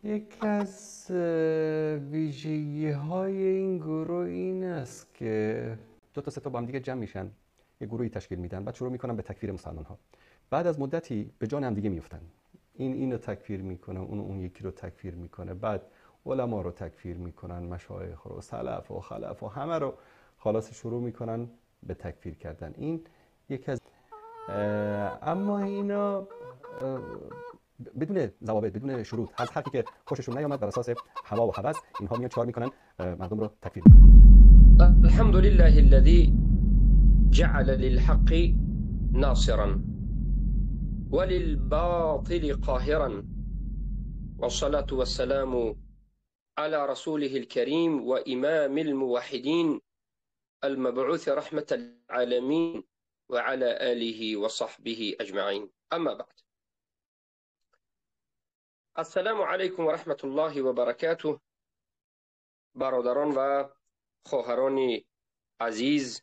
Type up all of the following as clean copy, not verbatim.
یکی از ویژگی های این گروه این است که دو تا سه تا با هم دیگه جمع میشن، یه گروهی تشکیل میدن، بعد شروع میکنن به تکفیر مسلمان ها. بعد از مدتی به جان هم دیگه میفتن، این اینو تکفیر میکنه، اون یکی رو تکفیر میکنه، بعد علما رو تکفیر میکنن، مشایخ رو، سلف و خلف و همه رو خلاص شروع میکنن به تکفیر کردن. این یکی از اما اینا بدون ضوابط، بدون شروط، از حرفی که خوششون نیامد بر اساس هوا و هوس اینها میان چهار میکنن، مردم رو تکفیر میکنن. الحمد لله الذي جعل للحق ناصرا وللباطل قاهرا والصلاة والسلام على رسوله الكريم وإمام الموحدين المبعوث رحمة العالمين وعلى آله وصحبه أجمعين. أما بعد، السلام علیکم و رحمت الله و برکاته. برادران و خواهران عزیز،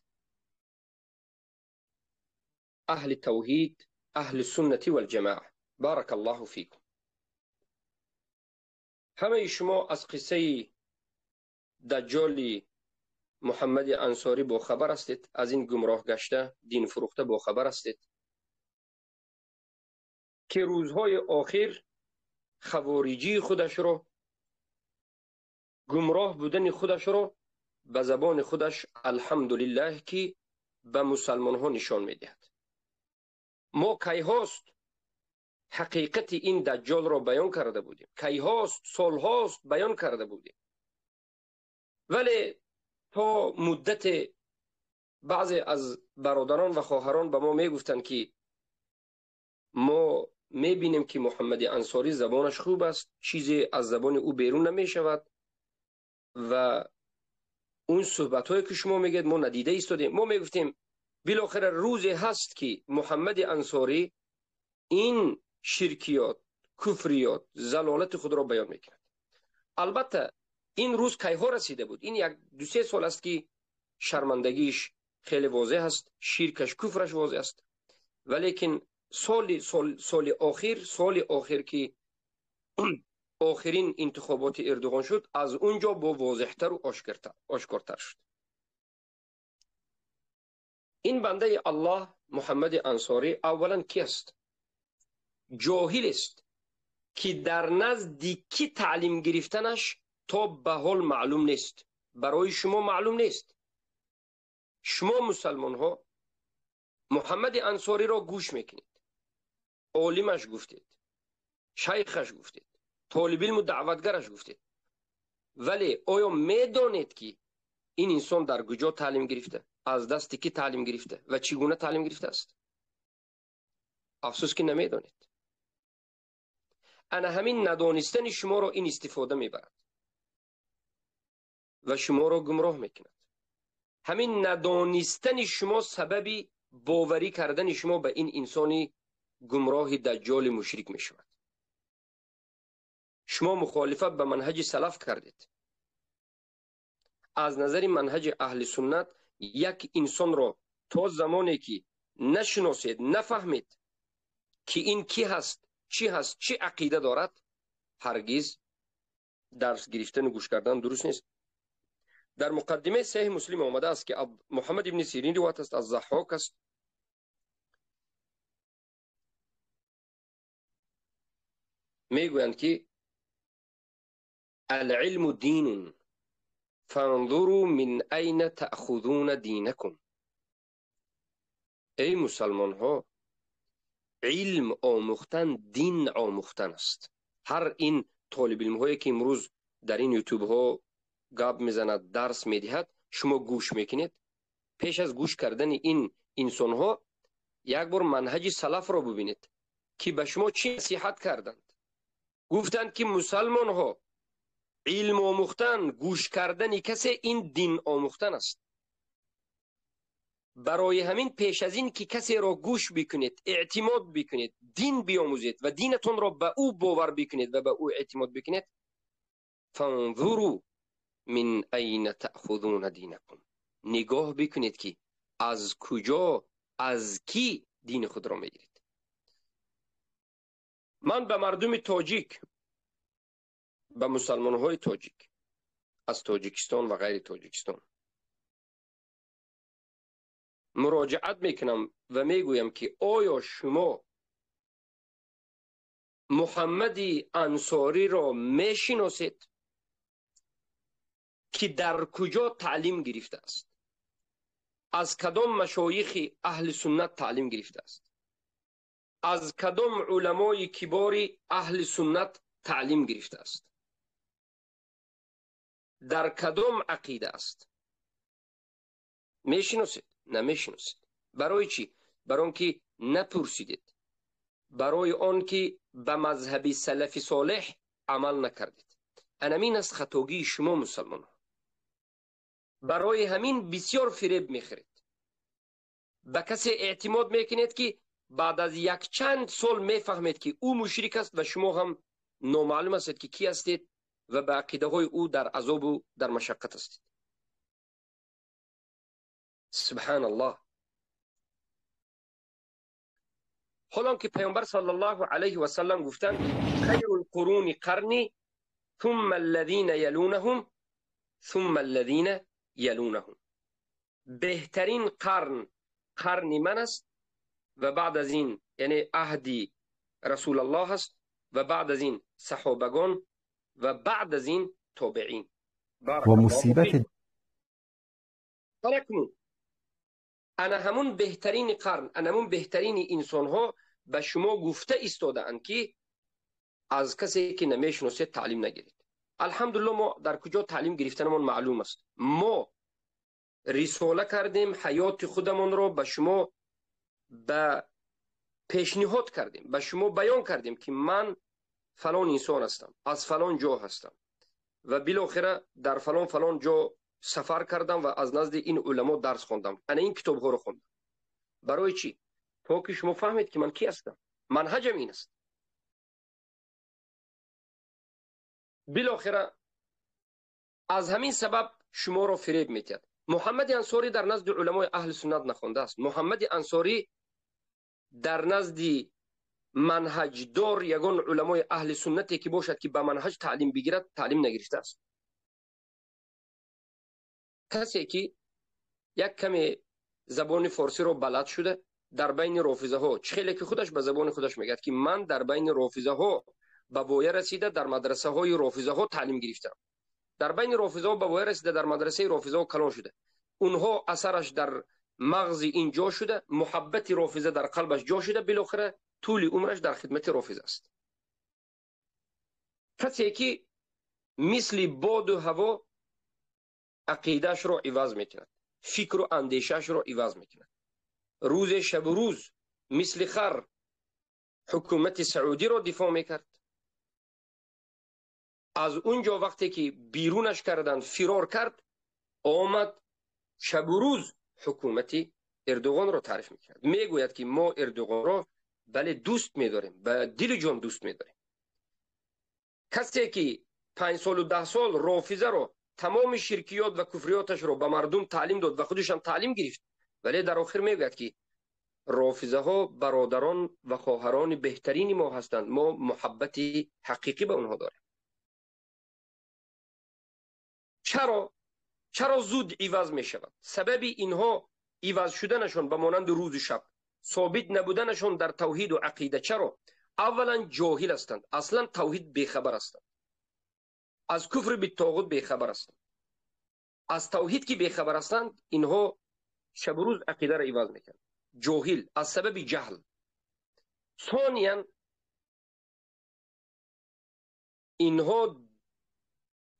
اهل توحید، اهل سنت و الجماعه، بارک الله فیکم. همه شما از قصه دجال محمد انصاری با خبر هستید، از این گمراه گشته دین فروخته با خبر هستید که روزهای آخر خواریجی خودش رو، گمراه بودن خودش رو به زبان خودش الحمدلله که به مسلمان ها نشان میدهد. ما کیهاست حقیقت این دجال را بیان کرده بودیم، کیهاست سالهاست بیان کرده بودیم، ولی تا مدت بعضی از برادران و خواهران به ما میگفتند که ما میبینیم که محمد انصاری زبانش خوب است، چیزی از زبان او بیرون نمیشود و اون صحبت هایی که شما میگید ما ندیده ایستادیم. ما میگفتیم بالاخره روزی هست که محمد انصاری این شرکیات، کفریات، زلالت خود را بیان میکند. البته این روز کیها رسیده بود؟ این یک دو سه سال است که شرمندگیش خیلی واضح است، شرکش، کفرش واضح است، ولیکن سال آخر که آخرین انتخابات اردوغان شد، از اونجا با واضحتر و آشکارتر شد. این بنده الله محمد انصاری اولا کی است؟ جاهل است که در نزد کی تعلیم گرفتنش تا به حال معلوم نیست، برای شما معلوم نیست. شما مسلمان ها محمد انصاری را گوش میکنید، عالمش گفتید، شیخش گفتید، طالب علم و دعوتگرش گفتید، ولی آیا میدانید که این انسان در کجا تعلیم گرفته، از دست کی تعلیم گرفته و چگونه تعلیم گرفته است؟ افسوس که نمیدانید. انا همین ندانستن شما را این استفاده میبرد و شما را گمراه میکند. همین ندانستن شما سبب باوری کردن شما به این انسان گمراه دجال مشرک می شود. شما مخالفت به منهج سلف کردید. از نظر منهج اهل سنت یک انسان را تا زمانی که نشناسید، نفهمید که این کی هست، چی هست، چی عقیده دارد، هرگز درس گرفتن و گوش کردن درست نیست. در مقدمه صحیح مسلم آمده است که محمد ابن سیرین روایت است، از ضحاک است، میگویند که العلم دین فانظروا من این تأخذون دینکم. ای مسلمان ها، علم آموختن دین آموختن است. هر این طالب علم هایی که امروز در این یوتیوب ها گپ میزند، درس میدهد، شما گوش میکنید، پیش از گوش کردن این انسان ها یک بار منهج سلف را ببینید که به شما چی نصیحت کردند. گفتند که مسلمان ها علم آموختن، گوش کردن کسی این دین آموختن است. برای همین پیش از این که کسی را گوش بکنید، اعتماد بکنید، دین بیاموزید و دینتون را به او باور بکنید و به او اعتماد بکنید، فانظروا من این تأخذون دینکم، نگاه بکنید که از کجا، از کی دین خود را میگیرید. من به مردم تاجیک Ба мусалмонҳои тоҷик аз Тоҷикистон ва ғайри Тоҷикистон муроҷиат мекунам ва мегӯям, ки оё шумо Муҳаммади Ансориро мешиносед, ки дар куҷо таълим гирифтааст, аз кадом машоихи аҳли суннат таълим гирифтааст, аз кадом уламои кибори аҳли суннат таълим гирифтааст, дар кадом ақида аст? Мешиносед? Намешиносед. Барои чӣ? Барои он ки напурсидед, барои он ки ба мазҳаби салафи солеҳ амал накардед. Анамин аст хатогии шумо, мусалмонҳо. Барои ҳамин бисёр фиреб мехӯред. Ба касе эътимод мекунед, ки баъд аз якчанд сол мефаҳмед, ки ӯ мушрик аст ва шумо ҳам номаълум ҳастед, ки кӣ ҳастед ва ба ақидаҳои ӯ дар азобу дар машаққат ҳастед. Субҳаналлоҳ. Ҳолон ки Паёмбар саллаллоҳу алайҳи васаллам гуфтанд: хайрул қуруни қарни ثم الذين يلونهم ثم الذين يلونهم. بهترین قرن قرن من است و بعد از این یعنی عهدی رسول الله است و بعد از این صحابگان و بعد از این تابعین. و مصیبت اکنون انا همون بهترین قرن، انا همون بهترین انسان ها به شما گفته ایستاده‌اند که از کسی که نمیشناسید تعلیم نگیرید. الحمدلله ما در کجا تعلیم گرفتنمون معلوم است. ما رساله کردیم، حیات خودمون رو به شما به پیشنهاد کردیم، به شما بیان کردیم که من فلان انسان هستم، از فلان جا هستم و بالاخره در فلان فلان جا سفر کردم و از نزد این علما درس خوندم، انا این کتاب ها رو خوندم. برای چی؟ تا که شما فهمید که من کی هستم، منهجم این است. بالاخره از همین سبب شما رو فریب میتید. محمد انصاری در نزد علمای اهل سنت نخونده است. محمد انصاری در نزد منهج دار یگان علمای اهل سنتی که باشد که به منهج تعلیم بگیرد تعلیم نگرفته است. کسی که یک کمی زبان فارسی رو بلد شده در بین رافضه ها، خیلی که خودش به زبان خودش میگه که من در بین رافضه ها به وایه رسیده، در مدرسه های رافضه ها تعلیم گرفتم، در بین رافضه ها به وایه رسیده، در مدرسه رافضه ها کلان شده، اونها اثرش در مغز این جا شده، محبت رافضه در قلبش جا شده، بالاخره طول عمرش در خدمت رافضه است. کسی که مثل باد و هوا عقیده‌اش رو عوض میکند، فکر و اندیشه‌اش رو عوض میکند، روز شب و روز مثل خر حکومت سعودی رو دفاع میکرد، از اونجا وقتی که بیرونش کردن فرار کرد، آمد شب و روز حکومت اردوغان رو تعریف میکرد. میگوید که ما اردوغان رو بله دوست میداریم، به دل جان دوست میداریم. کسی که 5 سال و 10 سال رافضه رو تمام شرکیات و کفریاتش رو به مردم تعلیم داد و خودش هم تعلیم گرفت، ولی در آخر میگوید که رافضه ها برادران و خواهران بهترین ما هستند، ما محبت حقیقی به اونها داریم. چرا زود عوض می شود؟ سبب اینها عوض شدنشون به مانند روز و شب، ثابت نبودنشون در توحید و عقیده. چرا؟ اولا جاهل هستند، اصلا توحید بیخبر هستند، از کفر به طاغوت بیخبر هستند، از توحید که بیخبر هستند اینها شب و روز عقیده را عوض میکنند. جاهل از سبب جهل. ثانیا اینها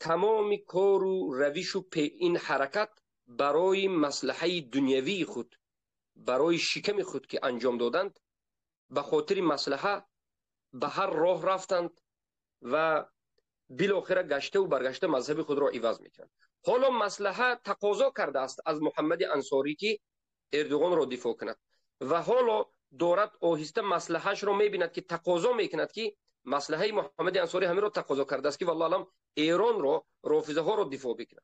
تمام کار و روش و این حرکت برای مصلحه دنیوی خود، برای شکم خود که انجام دادند، به خاطر مصلحه به هر راه رفتند و بالاخره گشته و برگشته مذهب خود را عوض میکنند. حالا مصلحه تقاضا کرده است از محمد انصاری که اردوغان را دفاع کند و حالا دارد آهسته مصلحهش را میبیند که تقاضا میکند که مصلحه محمد انصاری همین را تقاضا کرده است که والله علم ایران را، رافضه ها را دفاع بکند.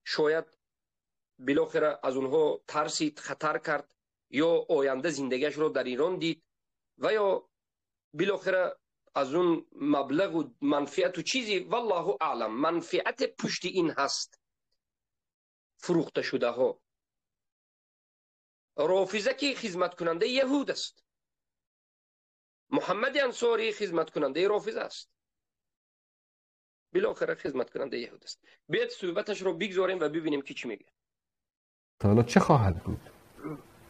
شاید بالاخره از اونها ترسید، خطر کرد، یا آینده زندگیش را در ایران دید و یا بالاخره از اون مبلغ و منفعت و چیزی، والله اعلم، منفعت پشت این هست. فروخته شده ها. رافضه که خدمت کننده یهود است، محمد انصاری خدمت کننده رافضه است، بالاخره خدمت کننده یهود است. بیاید صحبتش رو بگذاریم و ببینیم که چی میگه. حالا چه خواهد بود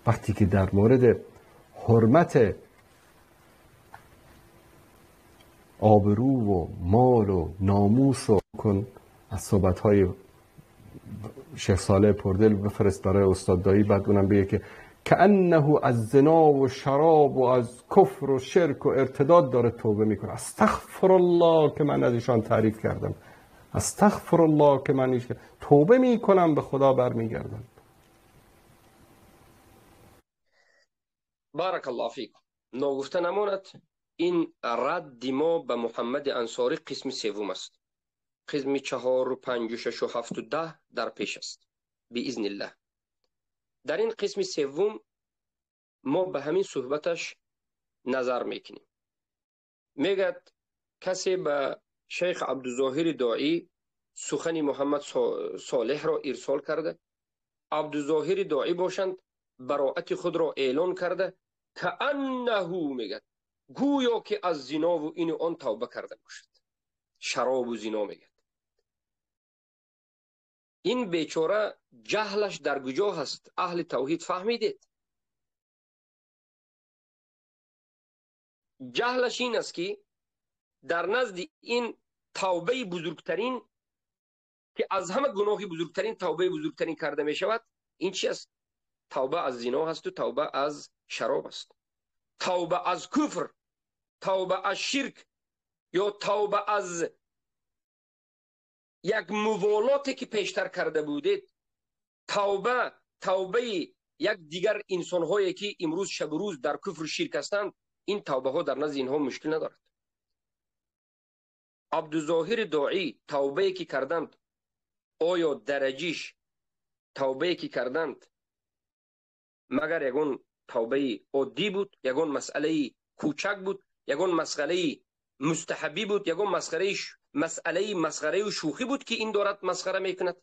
وقتی که در مورد حرمت آبرو و مال و ناموس و کن از صحبت‌های شیخ صالح پردل بفرست برای استاد دایی، بعد اونم بگه که کأنه از زنا و شراب و از کفر و شرک و ارتداد داره توبه میکنه. استغفر الله که من از ایشان تعریف کردم، استغفر الله که من ایشان توبه میکنم، به خدا برمیگردم. بارک الله فیکم. ناگفته نماند این رد ما به محمد انصاری قسم سوم است. قسم 4 و 5 و 6 و 7 و 10 در پیش است باذن الله. در این قسم سوم ما به همین صحبتش نظر میکنیم. میگد کسی به شیخ عبدالظاهر داعی سخن محمد صالح را ارسال کرده، عبدالظاهر داعی باشند براعت خود را اعلان کرده، کأنه میگد گویا که از زنا و این و آن توبه کرده باشد، شراب و زنا. میگد این بیچاره جهلش در کجا هست؟ اهل توحید فهمیدید جهلش این است که در نزد این توبه بزرگترین که از همه گناهی بزرگترین توبه بزرگترین کرده می شود، این چی است؟ توبه از زنا هست و توبه از شراب است. توبه از کفر، توبه از شرک یا توبه از یک موالاتی که پیشتر کرده بودید، توبه یک دیگر انسان‌هایی که امروز شب و روز در کفر و شرک هستند، این توبه ها در نزد اینها مشکل ندارد. عبدالظاهر داعی توبه که کردند، آیا درجیش توبه که کردند مگر یگون توبه عادی بود، یگون مسئله کوچک بود، یگون مسئله مستحبی بود، یگون مسئله مسخره و شوخی بود که این دارد مسخره میکند؟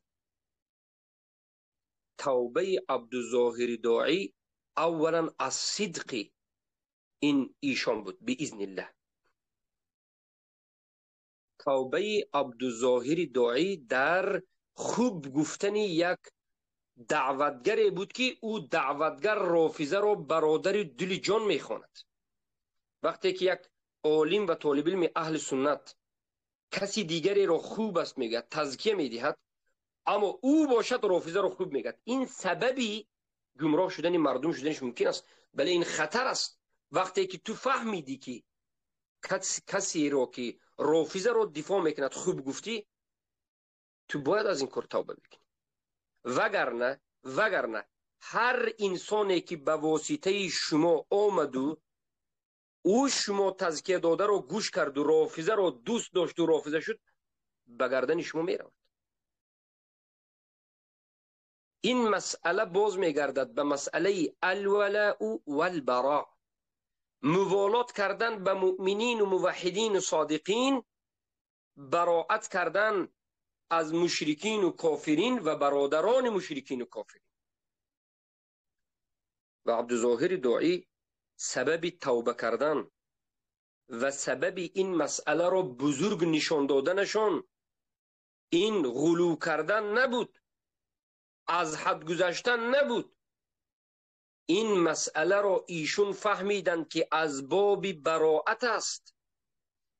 توبه عبدالظاهر داعی اولا از صدق این ایشان بود باذن الله. توبه عبدالظاهر داعی در خوب گفتن یک دعوتگر بود که او دعوتگر رافضه را برادر دل جان میخواند. وقتی که یک عالم و طالب علم اهل سنت کسی دیگری را خوب است میگه، تزکیه میدهد، اما او باشد رافضه را خوب میگه، این سببی گمراه شدن مردم شدنش ممکن است. بله این خطر است. وقتی که تو فهمیدی که کسی را که رافضه را دفاع میکند خوب گفتی، تو باید از این کار توبه بکنی. وگرنه هر انسانی که به واسطه شما آمد و او شما تزکیه داده رو گوش کرد و رافضه رو دوست داشت و رافضه شد، به گردن شما می رود. این مسئله باز می گردد به مسئله الولاء والبراء، موالات کردن به مؤمنین و موحدین و صادقین، براعت کردن از مشرکین و کافرین و برادران مشرکین و کافرین. و عبدالظاهر داعی سبب توبه کردن و سبب این مسئله را بزرگ نشان دادنشان این غلو کردن نبود، از حد گذشتن نبود. این مسئله را ایشون فهمیدند که از باب براعت است.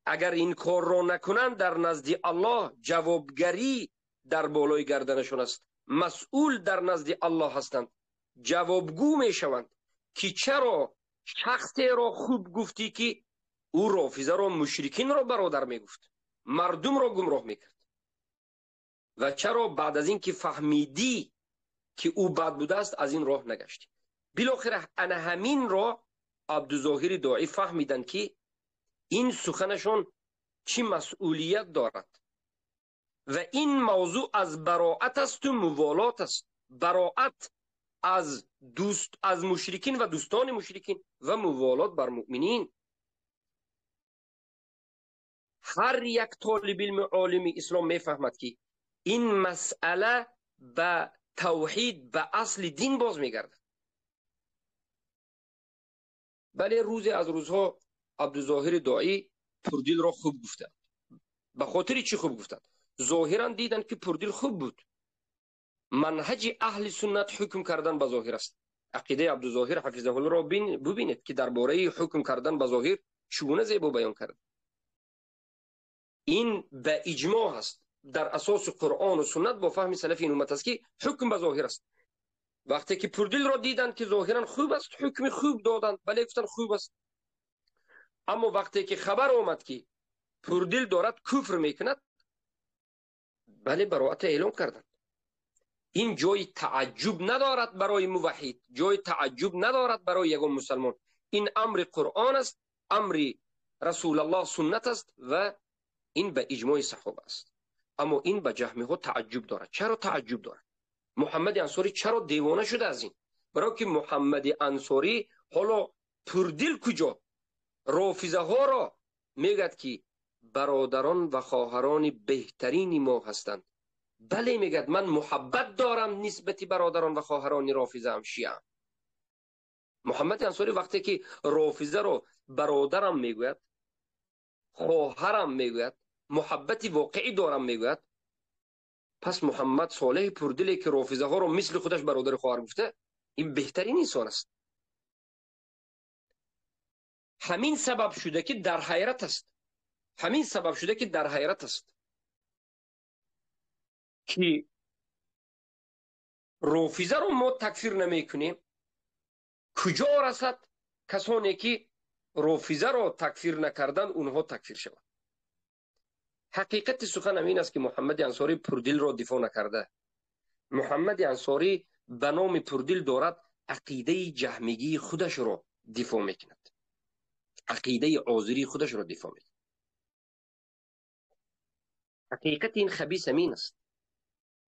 اگر این کار را نکنند در نزد الله جوابگری در بالای گردنشون است، مسئول در نزد الله هستند، جوابگو میشوند که چرا شخصی را خوب گفتی که او رافضه را مشرکین را برادر میگفت، مردم را گمراه میکرد، و چرا بعد از اینکه فهمیدی که او بد بوده است از این راه نگشتی. بالاخره انا همین را عبدالظاهر داعی فهمیدند که این سخنشون چی مسئولیت دارد و این موضوع از براعت است و موالات است. براعت از دوست از مشرکین و دوستان مشرکین و موالات بر مؤمنین. Ҳар як толиби илми олими ислом мефаҳмад, ки ин масъала ба тавҳид, ба асли дин боз мегардад. Бале, рӯзе аз рӯзҳо Абдузоҳири Доӣ Пурдилро хуб гуфтанд. Ба хотири чӣ хуб гуфтанд? Зоҳиран диданд, ки Пурдил хуб буд. Манҳаҷи аҳли суннат ҳукм кардан ба зоҳир аст. Ақидаи Абдузоҳир ҳафизаҳуллоҳро бубинед, ки дар бораи ҳукм кардан ба зоҳир чӣ гуна зебо баён кард. Ин ба иҷмоъ аст. Дар асоси Қуръону суннат бо фаҳми салафи ин уммат аст, ки ҳукм ба зоҳир аст. Вақте ки Пурдилро диданд, ки зоҳиран хуб аст, ҳукми хуб доданд, бале, гуфтанд хуб аст. Аммо вақте ки хабар омад, ки Пурдил дорад куфр мекунад, бале, бароата эълон карданд. Ин ҷои тааҷҷуб надорад барои муваҳҳид, ҷои тааҷҷуб надорад барои ягон мусалмон. Ин амри Қуръон аст, амри Расулаллоҳ суннат аст ва ин ба иҷмои саҳоба аст. Аммо ин ба ҷаҳмиҳо тааҷҷуб дорад. Чаро тааҷҷуб дорад? Муҳаммади Ансорӣ чаро девона шуда аз ин? Барои ки Муҳаммади Ансорӣ ҳоло Пурдил куҷо? Рофизаҳоро мегӯяд, ки бародарон ва хоҳарони беҳтарини мо ҳастанд. Бале, мегӯяд, ман муҳаббат дорам нисбати бародарон ва хоҳарони рофизаам, шиаам. Муҳаммади Ансорӣ вақте ки рофизаро бародарам мегӯяд, хоҳарам мегӯяд, муҳаббати воқеӣ дорам мегӯяд, пас Муҳаммад Солеҳи Пурдиле, ки рофизаҳоро мисли худаш бародари хоҳар гуфта, ин беҳтарин инсон аст. Ҳамин сабаб шуда, ки дар ҳайрат аст. Ҳамин сабаб шуда, ки дар ҳайрат аст, ки рофизаро мо такфир намекунем. Куҷо расад касоне, ки рофизаро такфир накардан, онҳо такфир шаванд? Ҳақиқати сухан ҳамин аст, ки Муҳаммади Ансорӣ Пурдилро дифоъ накарда. Муҳаммади Ансорӣ ба номи Пурдил дорад ақидаи ҷаҳмигии худашро дифоъ мекунад, ақидаи озирии худашро дифоъ мекунад. Ҳақиқати ин хабис ҳамин аст.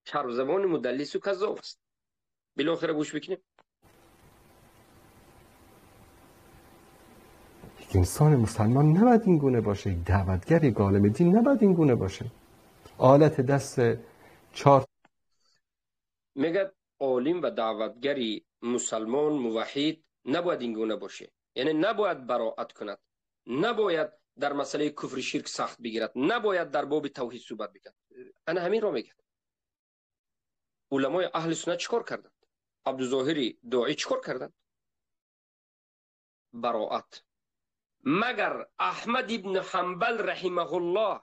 Чарбзабони мудаллису каззоб аст. Билохира гӯш бикунем. یک انسان مسلمان نباید این گونه باشه. یک دعوتگر، یک عالم دین نباید این گونه باشه. آلت دست چهار میگه عالم و دعوتگری مسلمان موحد نباید این گونه باشه. یعنی نباید براعت کند، نباید در مسئله کفر شرک سخت بگیرد، نباید در باب توحید صحبت بکند. انا همین را میگه. علمای اهل سنت چیکار کردند؟ عبدالظاهری داعی چیکار کردند؟ براعت. مگر احمد ابن حنبل رحمه الله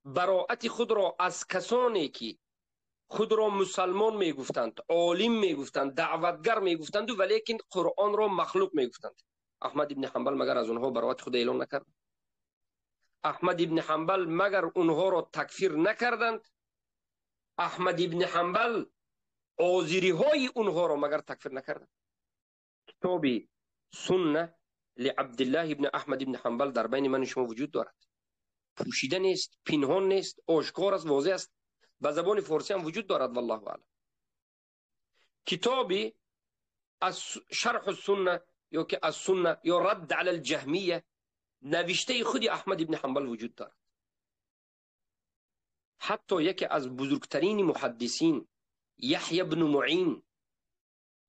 براعت خود را از کسانی که خود را مسلمان میگفتند، عالم میگفتند، دعوتگر میگفتند ولیکن قرآن را مخلوق میگفتند، احمد ابن حنبل مگر از اونها براعت خود اعلام نکرد؟ احمد ابن حنبل مگر اونها را تکفیر نکردند؟ احمد ابن حنبل آزیری های اونها را مگر تکفیر نکردند؟ کتاب سنه لعبدالله ابن احمد ابن حنبل در بین من شما وجود دارد. پوشیده نیست، پنهان نیست، آشکار است، واضح است. به زبان فارسی هم وجود دارد، والله اعلم. کتابی از شرح السنه یا که از سنه یا رد علی الجهمیه نوشته خود احمد ابن حنبل وجود دارد. حتی یکی از بزرگترین محدثین یحیی بن معین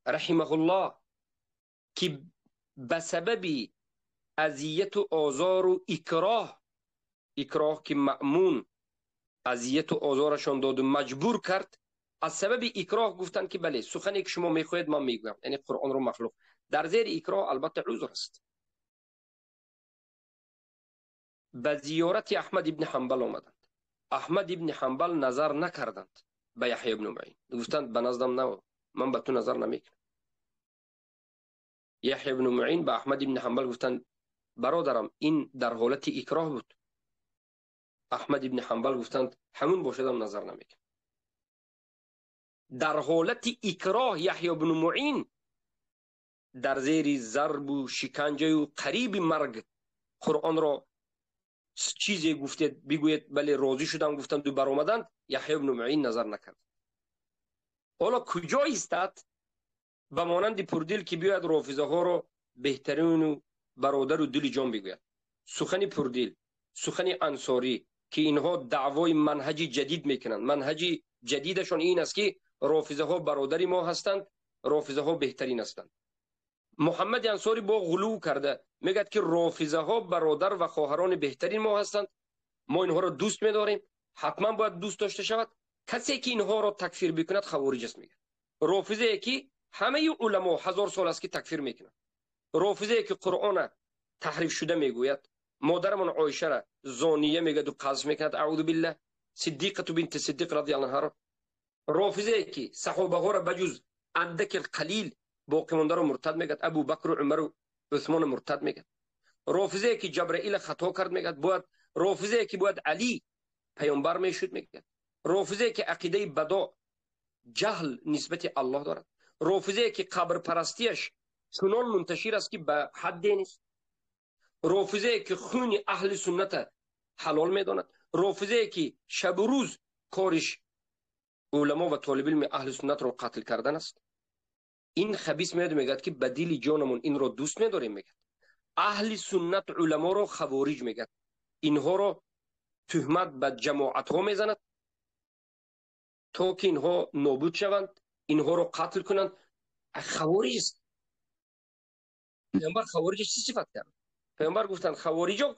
رحمه الله که به سبب اذیت و آزار و اکراه که مأمون اذیت و آزارشان داد و مجبور کرد، از سبب اکراه گفتند که بله سخنی که شما میخواهید من میگویم، یعنی قرآن رو مخلوق. در زیر اکراه البته عذر است. به زیارت احمد ابن حنبل آمدند. احمد ابن حنبل نظر نکردند به یحیی ابن معین، گفتند به نزدم نه، من به تو نظر نمیکنم. یحیی ابن معین به احمد ابن حنبل گفتند برادرم این در حالت اکراه بود. احمد ابن حنبل گفتند همون باشدم نظر نمیکنم. در حالت اکراه یحیی ابن معین در زیر ضرب و شکنجه و قریب مرگ قرآن را چیزی گفتید بگوید بله راضی شدم گفتند و برآمدند، یحیی ابن معین نظر نکرد. حالا کجا ایستاد؟ به مانند پردل که بیاید رافضه ها را بهترین و برادر و دل جان بگوید. سخن پردل، сухани Ансорӣ, ки инҳо даъвои манҳаҷи ҷадид мекунанд. Манҳаҷи ҷадидашон ин аст, ки рофизаҳо бародари мо ҳастанд, рофизаҳо беҳтарин ҳастанд. Муҳаммади Ансорӣ бо ғулув карда мегӯяд, ки рофизаҳо бародар ва хоҳарони беҳтарин мо ҳастанд, мо инҳоро дӯст медорем, ҳатман бояд дӯст дошта шавад. Касе ки инҳоро такфир бикунад, хавориҷ аст, мегӯяд. Рофизае ки ҳамаи уламо 1000 сол аст ки такфир мекунанд, рофизае ки Қуръона таҳриф шуда мегӯяд, модарамон Оишаро зония мегӯяду қазф мекунад, аъузу биллаҳ, Сиддиқату бинти Сиддиқ радиаллоҳу анҳаро, рофизае ки саҳобаҳоро ба ҷуз андаки қалил боқимондаро муртад мегӯяд, Абубакру Умару Усмону муртад мегӯяд, рофизае ки Ҷабраила хато кард мегӯяд, бояд рофизае ки бояд Алӣ паёмбар мешуд мегӯяд, рофизае ки ақидаи бадо ҷаҳл нисбати Аллоҳ дорад, рофизае ки қабрпарастиаш чунон мунташир аст, ки ба ҳадде нест, рофизае ки хуни аҳли сунната ҳалол медонад, рофизае ки шабу рӯз кориш уламо ва толибилми аҳли суннатро қатл кардан аст. Ин хабис меояд, мегӯяд, ки ба дили ҷонамон инро дӯст медорем, мегӯяд. Аҳли суннат уламоро хавориҷ мегӯяд, инҳоро туҳмат ба ҷамоатҳо мезанад, то ки инҳо нобуд шаванд, инҳоро қатл кунанд. Хавориҷ аст. Паёмбар хавориҷ чӣ сифат кард? Паёмбар гуфтанд, хавориҷо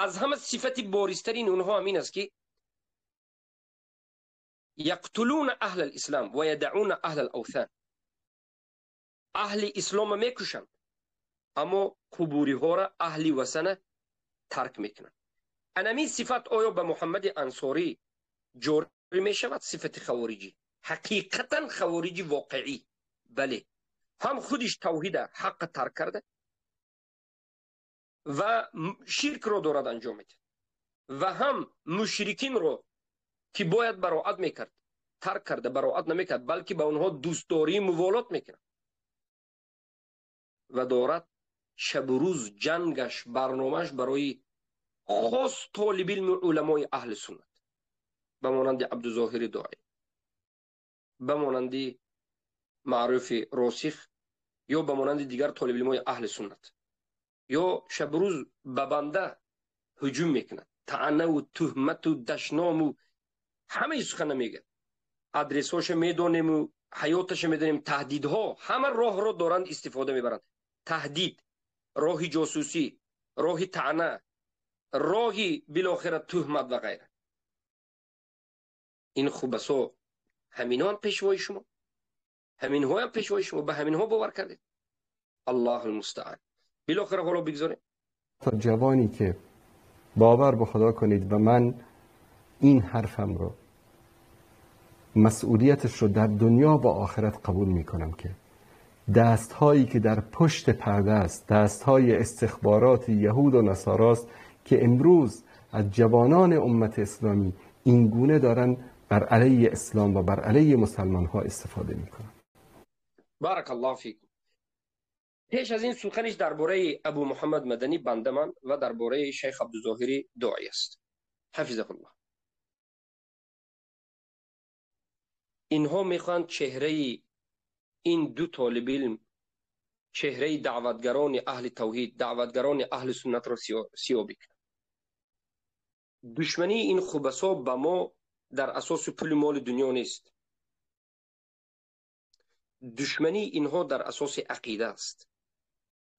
аз ҳама сифати боризтарин онҳо ҳамин аст, ки яқтулуна аҳла алислам ва ядауна аҳла алавсан. Аҳли ислома мекушанд, аммо қубуриҳоро, аҳли васана тарк мекунанд. Анамин сифат оё ба Муҳаммади Ансорӣ ҷорӣ мешавад? Сифати хавориҷӣ, ҳақиқатан хавориҷи воқеӣ, бале, ҳам худиш тавҳида ҳаққа тарк карда ва ширкро дорад анҷом медиҳад, ва ҳам мушрикинро ки бояд бароат мекард, тарк карда, бароат намекард, балки ба онҳо дӯстдории муволот мекунад ва дорад шабу рӯз ҷангаш, барномааш барои хос толибилми уламои аҳли суннат, ба монанди Абдузоҳири Доӣ, ба монанди Маъруфи Росих ё ба монанди дигар толибилмои аҳли суннат, ё шабу рӯз ба банда ҳуҷум мекунад, таънаву туҳмату дашному ҳамаи сухана мегӯяд. Адресҳоша медонему ҳаёташа медонем, таҳдидҳо ҳама роҳро доранд истифода мебаранд. Таҳдид, роҳи ҷосусӣ, роҳи таъна, роҳи билохира туҳмат ва ғайра. Ин хубасо ҳаминҳоам пешвои шумо, ҳаминҳоям пешвои шумо, ба ҳаминҳо бовар кардед. Аллоҳу алмустаан. билохира ҳоло бигзорем. تا ҷавоне ки باور به خدا کنید و من این حرفم رو، مسئولیتش رو در دنیا و آخرت قبول میکنم که دستهایی که در پشت پرده است، دستهای استخبارات یهود و نصاراست که امروز از جوانان امت اسلامی این گونه دارن بر علیه اسلام و بر علیه مسلمان ها استفاده میکنن. بارک الله فیکم. پیش از این سخنش درباره ابو محمد مدنی بندمان و درباره شیخ عبدالظاهری دعایی است، حفظه الله. اینها میخوان چهره این دو طالب علم، چهره دعوتگران اهل توحید، دعوتگران اهل سنت را سیاه بکنند. دشمنی این خبثا به ما در اساس پول مال دنیا نیست. دشمنی اینها در اساس عقیده است.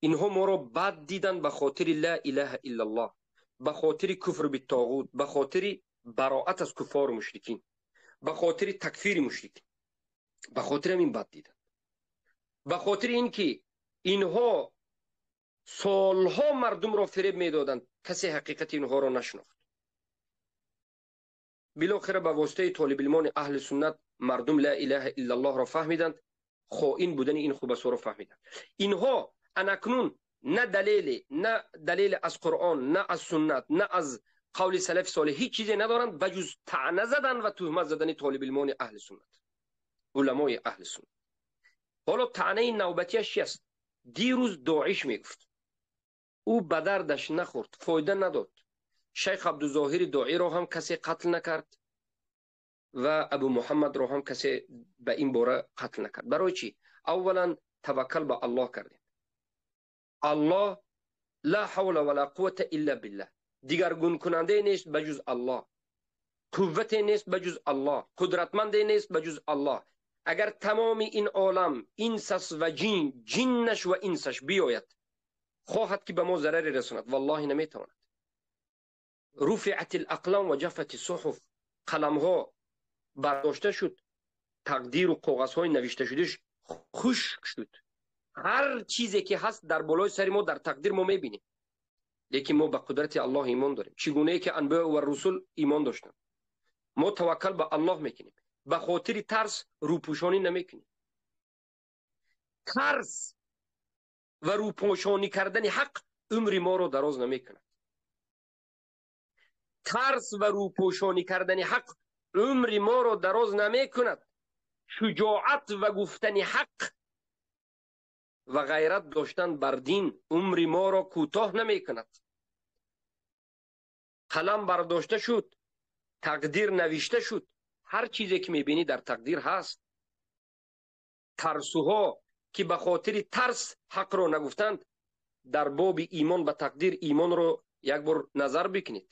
اینها ما را بد دیدن به خاطر لا اله الا الله، به خاطر کفر بالطاغوت، به خاطر براءت از کفار و مشرکین، به خاطر تکفیر مشرکین، به خاطر همین بد دیدن، به خاطر اینکه اینها سالها مردم را فریب میدادند، کسی حقیقت اینها را نشناخت. بالاخره به واسطه طالب علمان اهل سنت مردم لا اله الا الله را فهمیدند، خائن بودن این خبثا را فهمیدند. اینها انکنون نه دلیل، نه دلیل از قرآن، نه از سنت، نه از قول سلف صالح، هیچ چیزی ندارند بجز طعنه زدن و تهمت زدن طالب علمان اهل سنت، علمای اهل سنت. حالا طعنه نوبتیش چی است؟ دیروز داعش میگفت، او به دردش نخورد، فایده نداد. شیخ عبدالظاهر داعی را هم کسی قتل نکرد و ابو محمد را هم کسی به این باره قتل نکرد. برای چی؟ اولا توکل به الله کردیم. الله لا حول ولا قوة الا بالله. Дигаргункунанде нест ба ҷуз Аллоҳ, қуввате нест ба ҷуз Аллоҳ, қудратманде нест ба ҷуз Аллоҳ. Агар тамоми ин олам инсас ва ҷин, ҷиннаш ва инсаш биёяд, хоҳад ки ба мо зараре расонад, валлоҳи наметавонад. Руфиат алақлам ва ҷаффат суҳуф, қаламҳо бардошта шуд, тақдиру коғазҳои навишта шудаш хушк шуд. Ҳар чизе ки ҳаст дар болои сари мо, дар тақдир мо мебинем, лекин мо ба қудрати Аллоҳ имон дорем. Чӣ гунае ки анбиё ва русул имон доштанд, мо таваккал ба Аллоҳ мекунем. Ба хотири тарс рӯпӯшонӣ намекунем. Тарс ва рӯпӯшонӣ кардани ҳақ умри моро дароз намекунад. Тарс ва рӯпӯшонӣ кардани ҳақ умри моро дароз намекунад. Шуҷоат ва гуфтани ҳақ ва ғайрат доштан бар дин умри моро кӯтоҳ намекунад. Қалам бардошта шуд, тақдир навишта шуд. Ҳар чизе ки мебинӣ дар тақдир ҳаст. Тарсуҳо ки ба хотири тарс ҳақро нагуфтанд, дар боби имон ба тақдир имонро як бор назар бикунед.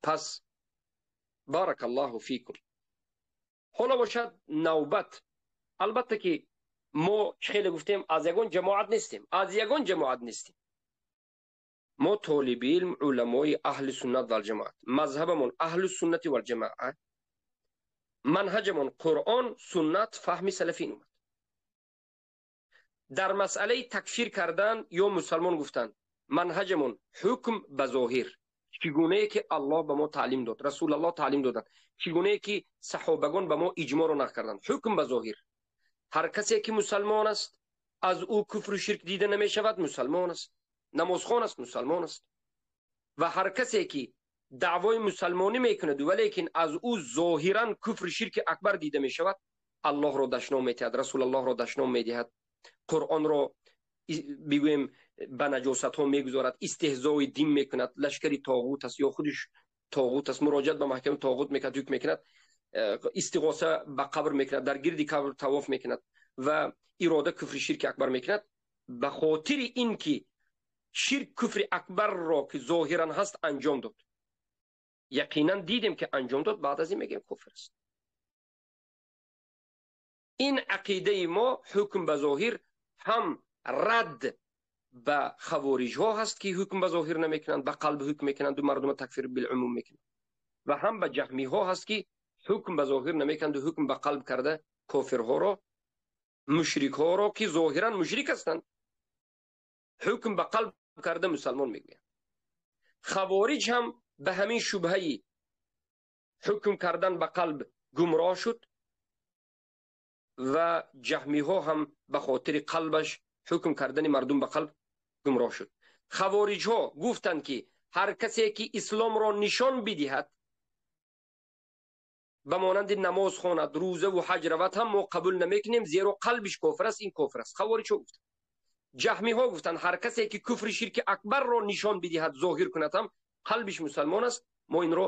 Пас баракаллоҳу фикум. Ҳоло бошад навбат. Албатта ки мо чӣ хеле гуфтем, аз ягон ҷамоат нестем, аз ягон ҷамоат нестем. Мо толиби илм, уламои аҳли суннат валҷамоат, мазҳабамон аҳлу суннати валҷамоа, манҳаҷамон Қуръон, суннат, фаҳми салафин омад. Дар масъалаи такфир кардан ё мусалмон гуфтан, манҳаҷамон ҳукм ба зоҳир, чӣ гунае ки Аллоҳ ба мо таълим дод, Расулаллоҳ таълим доданд, чӣ гунае ки саҳобагон ба мо иҷмоъро нақл карданд, ҳукм ба зоҳир. Ҳар касе ки мусалмон аст, аз ӯ куфру ширк дида намешавад, мусалмон аст, намозхон аст, мусалмон аст. Ва ҳар касе ки даъвои мусалмонӣ мекунад, валекин аз ӯ зоҳиран куфру ширки акбар дида мешавад, Аллоҳро дашном медиҳад, Расулаллоҳро дашном медиҳад, Қуръонро бигӯем ба наҷосатҳо мегузорад, истеҳзои дин мекунад, лашкари тоғут аст ё худиш тоғут аст, муроҷиат ба маҳкамаи тоғут мекунад, ҳукм мекунад, истиғоса ба қабр мекунад, дар гирди қабр тавоф мекунад ва ирода куфри ширки акбар мекунад. Ба хотири ин ки ширк куфри акбарро ки зоҳиран ҳаст анҷом дод, яқинан дидем ки анҷом дод, баъд аз ин мегӯем куфр аст. Ин ақидаи мо ҳукм ба зоҳир ҳам рад ба хавориҷҳо ҳаст ки ҳукм ба зоҳир намекунанд, ба қалб ҳукм мекунанд ва мардумро такфир билумум мекунанд, ва ҳам ба ҷаҳмиҳо ҳаст ки ҳукм ба зоҳир намекунанд ва ҳукм ба қалб карда кофирҳоро, мушрикҳоро ки зоҳиран мушрик ҳастанд, ҳукм ба қалб карда мусалмон мегӯянд. Хавориҷ ҳам ба ҳамин шубҳаи ҳукм кардан ба қалб гумроҳ шуд ва ҷаҳмиҳо ҳам ба хотири қалбаш ҳукм кардани мардум ба қалб гумроҳ шуд. Хавориҷҳо гуфтанд ки ҳар касе ки исломро нишон бидиҳад, ба монанди намоз хонад, рӯза ва ҳаҷ равад ҳам мо қабул намекунем, зеро қалбиш кофир аст, ин кофир аст. Хавориҷҳо гуфтанд. Ҷаҳмиҳо гуфтанд ҳар касе ки куфри ширки акбарро нишон бидиҳад, зоҳир кунад ҳам қалбиш мусалмон аст, мо инро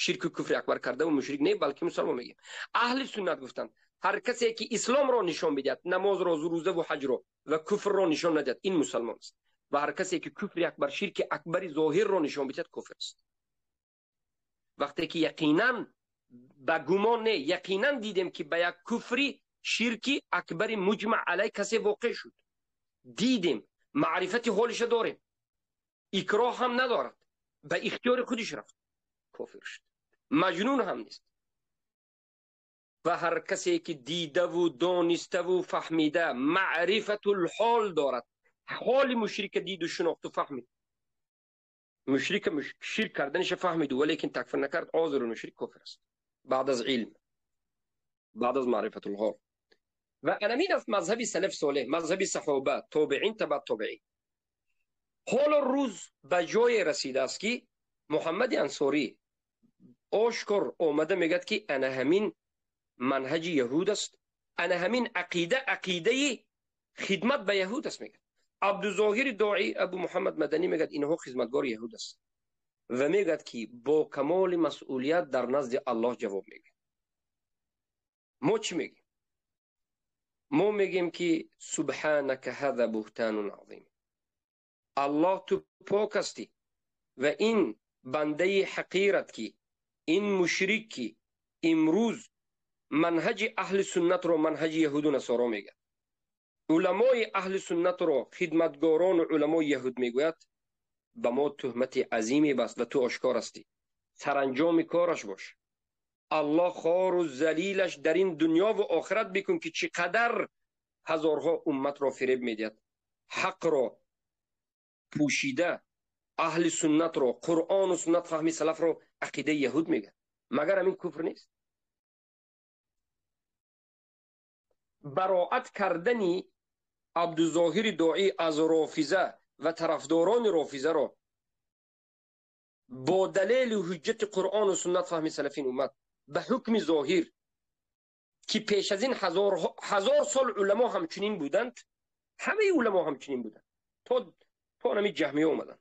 ширку куфри акбар карда ва мушрик не, балки мусалмон мегӯем. Аҳли суннат гуфтанд ҳар касе ки исломро нишон бидиҳад, намозро, рӯза ва ҳаҷро ва куфрро нишон надиҳад, ин мусалмон аст. Ва ҳар касе ки куфри акбар, ширки акбари зоҳирро нишон бидиҳад, кофир аст. Вақте ки яқинан ба гумон не, яқинан дидем ки ба як куфри ширки акбари муҷмаъ алай касе воқеъ шуд, дидем, маърифати ҳолиша дорем, икроҳ ҳам надорад, ба ихтиёри худиш рафт, кофир шуд, маҷнун ҳам нест. Ва ҳар касе ки дидаву дониставу фаҳмида маърифатулҳол дорад, ҳоли мушрика диду шинохту фаҳмид, мушрика ширк карданиша фаҳмиду валекин такфир накард, озиру мушрик кофир аст баъд аз илм, баъд аз маърифатулҳол. Ва анамин аст мазҳаби салаф солеҳ, мазҳаби саҳоба, тобеин, табаъ тобеин. Ҳоло рӯз ба ҷое расидааст ки Муҳаммади Ансорӣ ошкор омада мегӯяд ки ана ҳамин манҳаҷи яҳуд аст, ана ҳамин ақида ақидаи хидмат ба яҳуд аст мегӯяд. Абдузоҳири доӣ Абу Муҳаммад Маданӣ мегӯяд инҳо хизматгори яҳуд аст ва мегӯяд ки бо камоли масъулият дар назди Аллоҳ ҷавоб мегӯяд. Мо чӣ мегӯем? Мо мегем, ки субҳанака ҳаза буҳтанун азим. Аллоҳ, ту пок ҳастӣ ва ин бандаи ҳақират, ки ин мушрик, ки имрӯз манҳаҷи аҳли суннатро манҳаҷи яҳуду насоро мегӯяд, уламои аҳли суннатро хидматгорону уламои яҳуд мегӯяд, ба мо туҳмати азиме баст ва ту ошкор ҳастӣ. Саранҷоми кораш бош, Аллоҳ, хору залилаш дар ин дунёву охират бикун, ки чӣ қадар ҳазорҳо умматро фиреб медиҳад, ҳақро пӯшида, аҳли суннатро, Қуръону суннат, фаҳми салафро ақидаи яҳуд мегӯяд. Магар ҳамин куфр нест? Бароат кардани Абдузоҳири Доӣ аз рофиза ва тарафдорони рофизаро бо далелу ҳуҷҷати Қуръону суннат, фаҳми салафин уммат, ба ҳукми зоҳир, ки пеш аз ин ҳазор сол уламо ҳамчунин буданд, ҳамаи уламо ҳамчунин буданд то нами ҷаҳмия омаданд.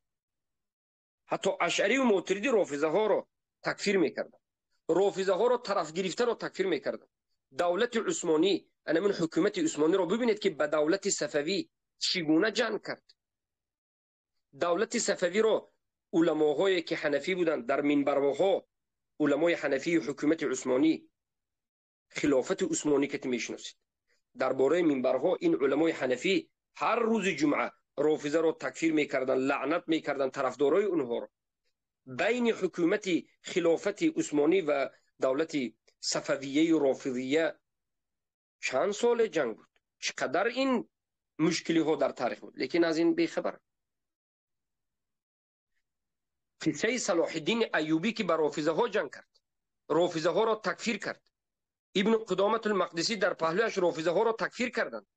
Ҳатто Ашъарию Мотуридӣ рофизаҳоро такфир мекарданд, рофизаҳоро тарафгирифтаро такфир мекарданд. Давлати Усмонӣ, анамин ҳукумати Усмониро бибинед, ки ба давлати Сафавӣ чӣ гуна ҷанг кард. Давлати Сафавиро уламоҳое, ки ҳанафӣ буданд, дар минбарҳо уламои ҳанафии ҳукумати Усмонӣ, хилофати Усмонӣ, ки мешиносед, дар бораи минбарҳо ин уламои ҳанафӣ ҳар рӯзи ҷумъа рофизаро такфир мекарданд, лаънат мекарданд тарафдорои онҳоро. Байни ҳукумати хилофати Усмонӣ ва давлати Сафавияю рофизия чанд соле ҷанг буд, чӣ қадар ин мушкилиҳо дар таърих буд, лекин аз ин бехабар. Қиссаи Салоҳиддини Аюбӣ, ки ба рофизаҳо ҷанг кард, рофизаҳоро такфир кард. Ибну Қудоматулмақдисӣ дар паҳлӯяш рофизаҳоро такфир карданд.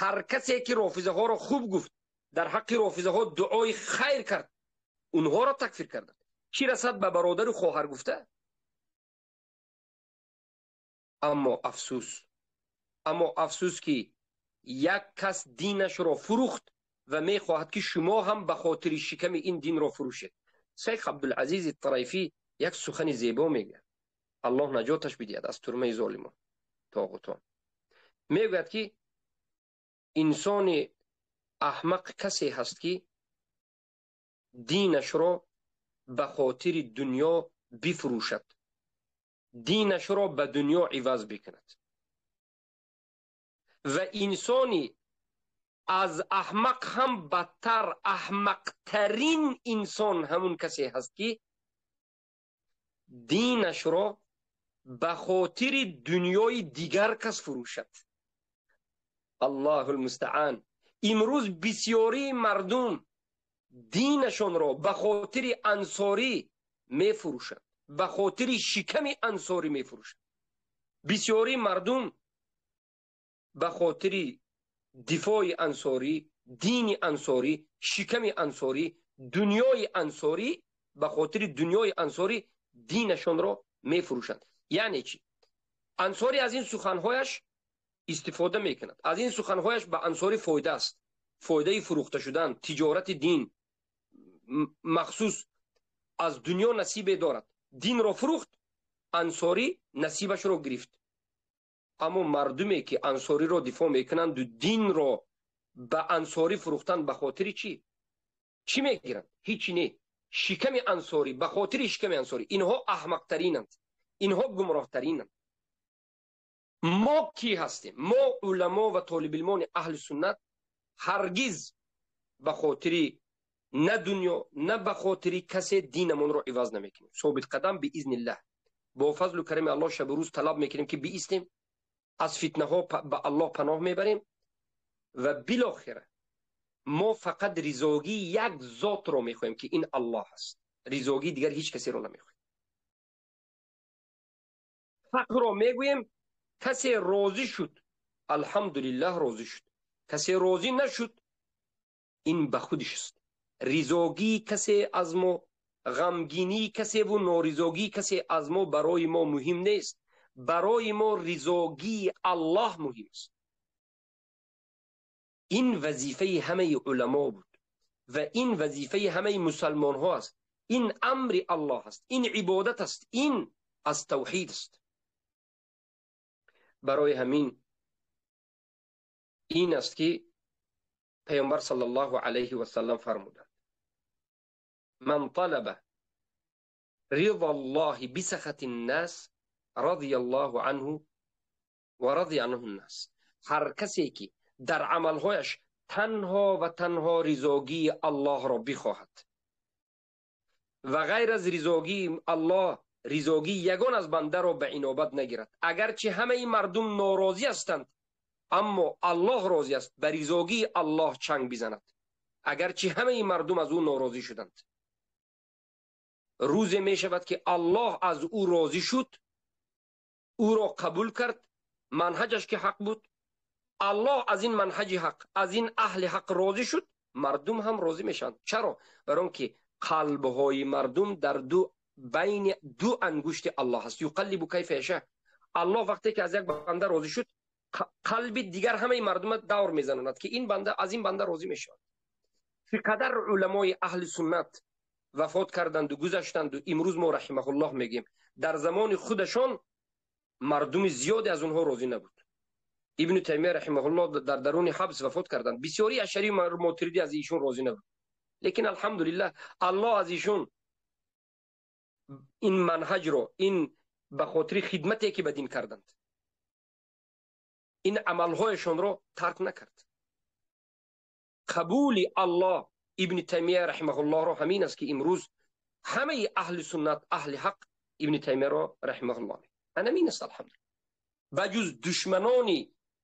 Ҳар касе ки рофизаҳоро хуб гуфт, дар ҳаққи рофизаҳо дуои хайр кард, онҳоро такфир карданд. Чӣ расад ба бародару хоҳар гуфта? Аммо афсӯс, аммо афсӯс, ки як кас динашро фурӯхт ва мехоҳад, ки шумо ҳам ба хотири шиками ин динро фурӯшед. Шайх Абдулазизи Тарайфӣ як сухани зебо мегӯяд, Аллоҳ наҷоташ бидиҳад аз турмаи золимон, тоғутон. Мегӯяд, ки инсони аҳмақ касе ҳаст, ки динашро ба хотири дунё бифурӯшад, динашро ба дунё иваз бикунад, ва инсони аз аҳмақ ҳам бадтар, аҳмақтарин инсон ҳамун касе ҳаст, ки динашро ба хотири дунёи дигар кас фурӯшад. Аллоҳу лмустаъан. Имрӯз бисёрии мардум динашонро ба хотири ансорӣ мефурӯшанд, ба хотири шиками ансорӣ мефурӯшанд. Бисёрии мардум ба хотири дифои ансорӣ, дини ансорӣ, шиками ансорӣ, дунёи ансорӣ, ба хотири дунёи ансорӣ динашонро мефурӯшанд. Яъне чӣ? Ансорӣ аз ин суханҳояш истифода мекунад. Аз ин суханҳояш ба ансорӣ фоида аст, фоидаи фурӯхта шудан, тиҷорати дин, махсус аз дунё насибе дорад. Динро фурӯхт, ансорӣ насибашро гирифт. Аммо мардуме, ки ансориро дифоъ мекунанду динро ба ансорӣ фурӯхтан, ба хотири чӣ? Чӣ мегиранд? Ҳичи не. Шиками ансорӣ, ба хотири шиками ансорӣ. Инҳо аҳмақтаринанд, инҳо гумроҳтаринанд. Мо кӣ ҳастем? Мо, уламо ва толибилмони аҳли суннат, ҳаргиз ба хотири на дунё, на ба хотири касе динамонро иваз намекунем. Собитқадам, биизниллаҳ, бо фазлу карами Аллоҳ, шабу рӯз талаб мекунем, ки биистем, аз фитнаҳо ба Аллоҳ паноҳ мебарем ва билохира мо фақат ризогии як зотро мехоҳем, ки ин Аллоҳ аст. Ризогии дигар ҳеҷ касеро намехоҳем. Ҳақро мегӯем. Касе розӣ шуд, алҳамдулиллаҳ, розӣ шуд, касе розӣ нашуд, ин ба худиш аст. Ризогии касе аз мо, ғамгинии касеву норизогии касе аз мо барои мо муҳим нест. Барои мо ризогии Аллоҳ муҳим аст. Ин вазифаи ҳамаи уламо буд ва ин вазифаи ҳамаи мусалмонҳо аст. Ин амри Аллоҳ аст, ин ибодат аст, ин аз тавҳид аст. Барои ҳамин Ин аст ки Паёмбар саллаллоҳу алайҳи васаллам фармуданд: ман талаба ризаллоҳи бисахати ннас радияллоҳу анҳу ва радия анҳу ннас. Ҳар касе ки дар амалҳояш танҳо ва танҳо ризогии Аллоҳро бихоҳад ва ғайр аз ризогии Аллоҳ ризогии ягон аз бандаро ба инобат нагирад, агарчи ҳамаи мардум норозӣ ҳастанд, аммо Аллоҳ розӣ аст, ба ризогии Аллоҳ чанг бизанад, агарчи ҳамаи мардум аз ӯ норозӣ шуданд. Рӯзе мешавад ки Аллоҳ аз ӯ розӣ шуд, ӯро қабул кард, манҳаҷаш ки ҳақ буд, Аллоҳ аз ин манҳаҷи ҳақ, аз ин аҳли ҳақ розӣ шуд, мардум ҳам розӣ мешаванд. Чаро? Барои он ки қалбҳои мардум дар ду байни ду ангушти Аллоҳ аст. Юқаллибу кайфа яша. Аллоҳ вақте ки аз як банда розӣ шуд, қалби дигар ҳамаи мардума давр мезананд ки ин банда аз ин банда розӣ мешавад. Чӣ қадар уламои аҳли суннат вафот карданду гузаштанду имрӯз мо раҳимаҳуллоҳ мегӯем, дар замони худашон мардуми зиёде аз онҳо розӣ набуд. Ибни Таймия раҳимаҳуллоҳ дар даруни ҳабс вафот карданд. Бисёри ашари Мотуридӣ аз ишон розӣ набуд. Лекин алҳамдулиллаҳ Аллоҳ аз ишон ин манҳаҷро, ин ба хотири хидмате ки ба дин карданд, ин амалҳояшонро тарк накард. Қабули Аллоҳ Ибни Таймия раҳимаҳуллоҳро ҳамин аст ки имрӯз ҳамаи аҳли суннат, аҳли ҳақ Ибни Таймияро раҳимаҳуллоҳ ҳамин аст. Алҳамдулиллаҳ. Ба ҷуз душманони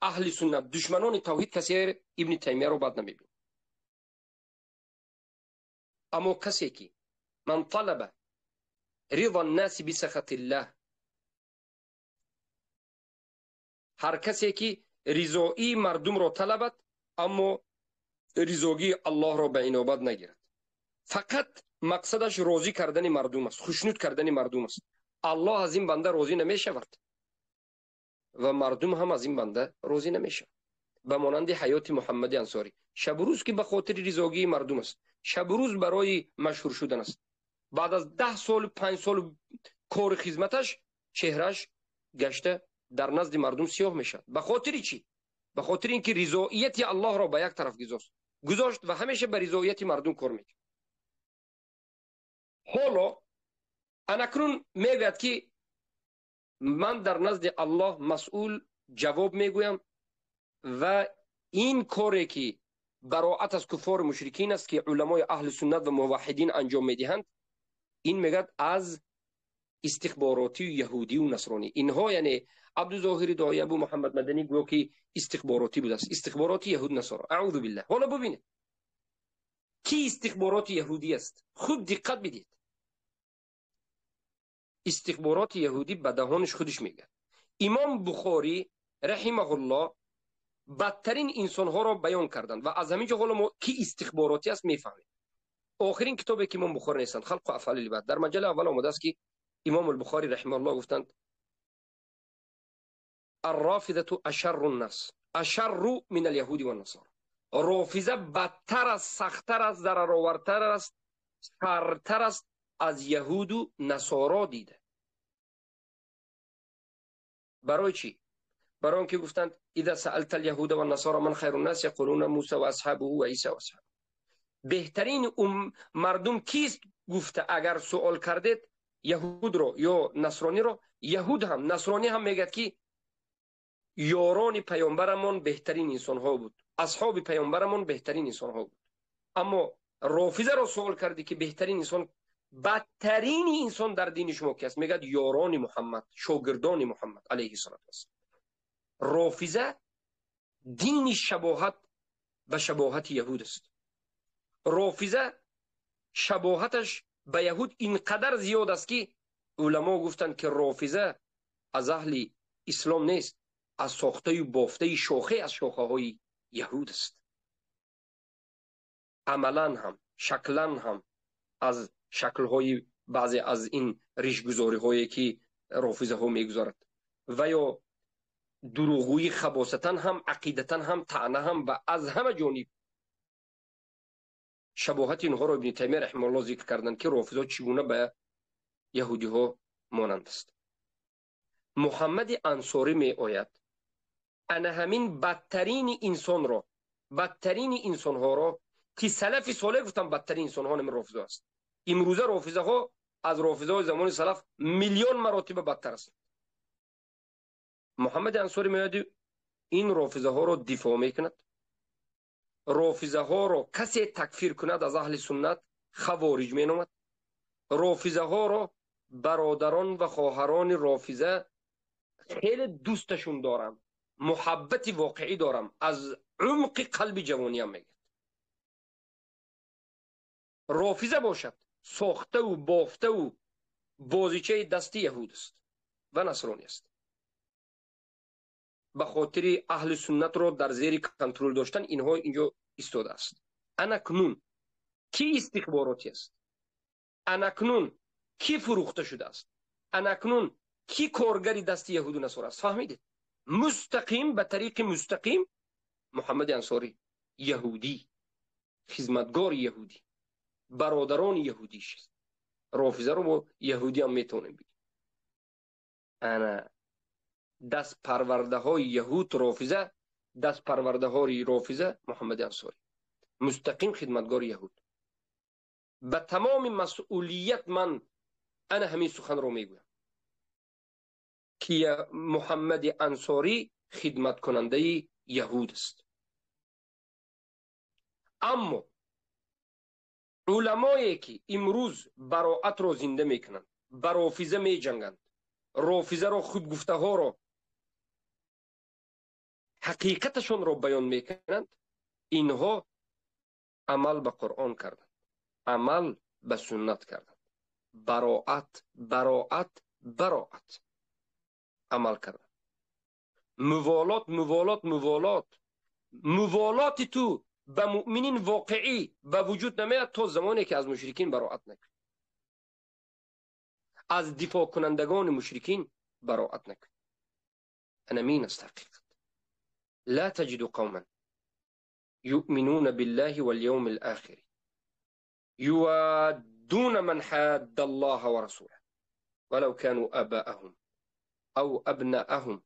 аҳли суннат, душманони тавҳид касе Ибни Таймияро бад намебинад. Аммо касе ки ман талаба риза ннаси бисахатиллаҳ, ҳар касе ки ризоии мардумро талабад, аммо ризогии Аллоҳро ба инобат нагирад, фақат мақсадаш розӣ кардани мардум аст, хушнуд кардани мардум аст, Аллоҳ аз ин банда розӣ намешавад ва мардум ҳам аз ин банда розӣ намешавад. Ба монанди ҳаёти Муҳаммади Ансорӣ, шабу рӯз ки ба хотири ризогии мардум аст, шабу рӯз барои машҳур шудан аст, баъд аз 10 солу 5 солу кори хизматаш чеҳраш гашта дар назди мардум сиёҳ мешавад. Ба хотири чӣ? Ба хотири ин ки ризоияти Аллоҳро ба як тараф гузошт ва ҳамеша ба ризоияти мардум кор мекард. Ҳоло анакнун мегӯяд ки ман дар назди Аллоҳ масъул ҷавоб мегӯям ва ин коре ки бароат аз куффори мушрикин аст ки уламои аҳли суннат ва муваҳҳидин анҷом медиҳанд, ин мегӯяд аз истихборотию яҳудию насронӣ. Инҳо яъне Абдузоҳири Доӣ, Абу Муҳаммад Маданӣ гӯё ки истихборотӣ будааст, истихбороти яҳуд насоро. Аъузу биллаҳ. Ҳоло бубинед ки истихбороти яҳудӣ аст. Хуб диққат бидиҳед. Истихбороти яҳудӣ ба даҳониш худиш мегӯяд. Имом Бухорӣ раҳимаҳуллоҳ бадтарин инсонҳоро баён карданд ва аз ҳамин ҷо ҳоло мо ки истихборотӣ аст мефаҳмем. Охирин китобе ки Имом Бухорӣ нестанд, Халқу афъали ибад, дар маҷалла аввал омадааст ки Имом Бухорӣ раҳимаҳуллоҳ гуфтанд: الرافضة أشر الناس، أشر من اليهود والنصارى. рофиза бадтар аст, сахттар аст, зараровартар аст, шартар аст аз яҳуду насоро дида. Барои чӣ? Барои он ки гуфтанд: إذا سألت اليهود والنصارى من خير الناس يقولون موسى وأصحابه وعيسى وأصحابه. беҳтарин мардум кист гуфта агар суол кардед яҳудро ё насрониро, яҳуд ҳам насронӣ ҳам мегӯяд ки ёрони паёмбарамон беҳтарин инсонҳо буд, асҳоби паёмбарамон беҳтарин инсонҳо буд. Аммо рофизаро суол кардӣ ки беҳтарин инсон, бадтарини инсон дар дини шумо ки аст, мегӯяд ёрони Муҳаммад, шогирдони Муҳаммад алайҳи салоту вассалом. Рофиза дини шабоҳат ба шабоҳати яҳуд аст. Рофиза шабоҳаташ ба яҳуд инқадар зиёд аст ки уламо гуфтанд ки рофиза аз аҳли ислом нест, аз сохтаю бофтаи шохе аз шохаҳои яҳуд аст. Амалан ҳам шаклан ҳам аз шаклҳои баъзе аз ин ришгузориҳое ки рофизаҳо мегузорад ва ё дурӯғгӯӣ хабосатан ҳам ақидатан ҳам таъна ҳам ва аз ҳама ҷониб шабоҳати инҳоро Ибни Таймия раҳимаҳуллоҳ зикр карданд ки рофизаҳо чӣ гуна ба яҳудиҳо монанд аст. Муҳаммади Ансорӣ меояд, Ана ҳамин бадтарини инсонро, бадтарини инсонҳоро ки салафи солеҳ гуфтам, бадтарин инсонҳо ҳамин рофиза аст. Имрӯза рофизаҳо аз рофизаҳои замони салаф миллион маротиба бадтар ҳастанд. Муҳаммади Ансорӣ меояд, ин рофизаҳоро дифоъ мекунад. Рофизаҳоро касе такфир кунад аз аҳли суннат хавориҷ меномад. Рофизаҳоро бародарон ва хоҳарони рофиза хеле дӯсташон дорам, муҳаббати воқеӣ дорам, аз умқи қалби ҷавониям мегӯяд. Рофиза бошад сохтаву бофтаву бозичаи дасти яҳуд аст ва насронӣ аст. Ба хотири аҳли суннатро дар зери контрол доштан инҳо инҷо истодааст. Анакнун ки истихборотӣ аст? Анакнун ки фурӯхта шудааст? Анакнун ки коргари дасти яҳуду насора аст? Фаҳмидед? Мустақим, ба тариқи мустақим Муҳаммади Ансорӣ яҳудӣ, хизматгори яҳудӣ, бародарони яҳудиш аст. Рофизаро мо яҳудиам метавонем бигем. Ана дастпарвардаҳои яҳуд рофиза, дастпарвардаҳои рофиза Муҳаммади Ансорӣ, мустақим хидматгори яҳуд. Ба тамоми масъулият ман ана ҳамин суханро мегӯям ки Муҳаммади Ансорӣ хидматкунандаи яҳуд аст. Аммо уламое ки имрӯз бароатро зинда мекунанд, ба рофиза меҷанганд, рофизаро хубгуфтаҳоро ҳақиқаташонро баён мекунанд, инҳо амал ба Қуръон карданд, амал ба суннат карданд, бароат, бароат, бароат амал карданд. Муволот, муволот, муволот. Муволоти ту ба муъминин воқеӣ ба вуҷуд намеяд то замоне ки аз мушрикин бароат накунӣ, аз дифоъкунандагони мушрикин бароат накунӣ. Ана мин аст ҳақиқат. لا تجد قوما يؤمنون بالله واليوم الآخر يوادون من حاد الله ورسوله ولو كانوا آباءهم أو أبناءهم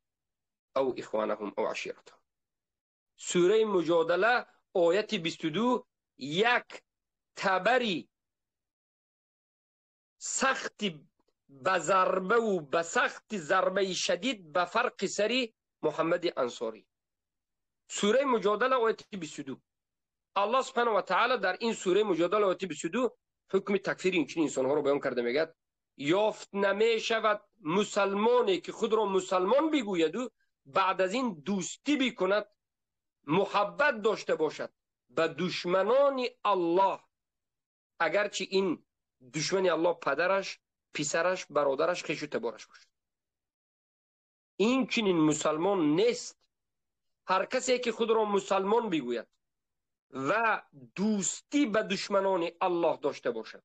أو إخوانهم أو عشيرتهم. سورة مجادلة آیت 22 یک تبری سخت به ضربه و به سخت ضربه شدید به فرق سری محمد انصاری. سوره مجادله آیت 22. الله سبحانه و تعالی در این سوره مجادله آیت 22 حکم تکفیر این چنین انسان‌ها رو بیان کرده، میگه یافت نمی‌شود مسلمانی که خود را مسلمان بگوید و بعد از این دوستی بکند، محبت داشته باشد به دشمنان الله، اگرچه این دشمن الله پدرش، پسرش، برادرش، خویش و تبارش باشد. این چنین مسلمان نیست. هر کسی که خود را مسلمان بگوید و دوستی به دشمنان الله داشته باشد،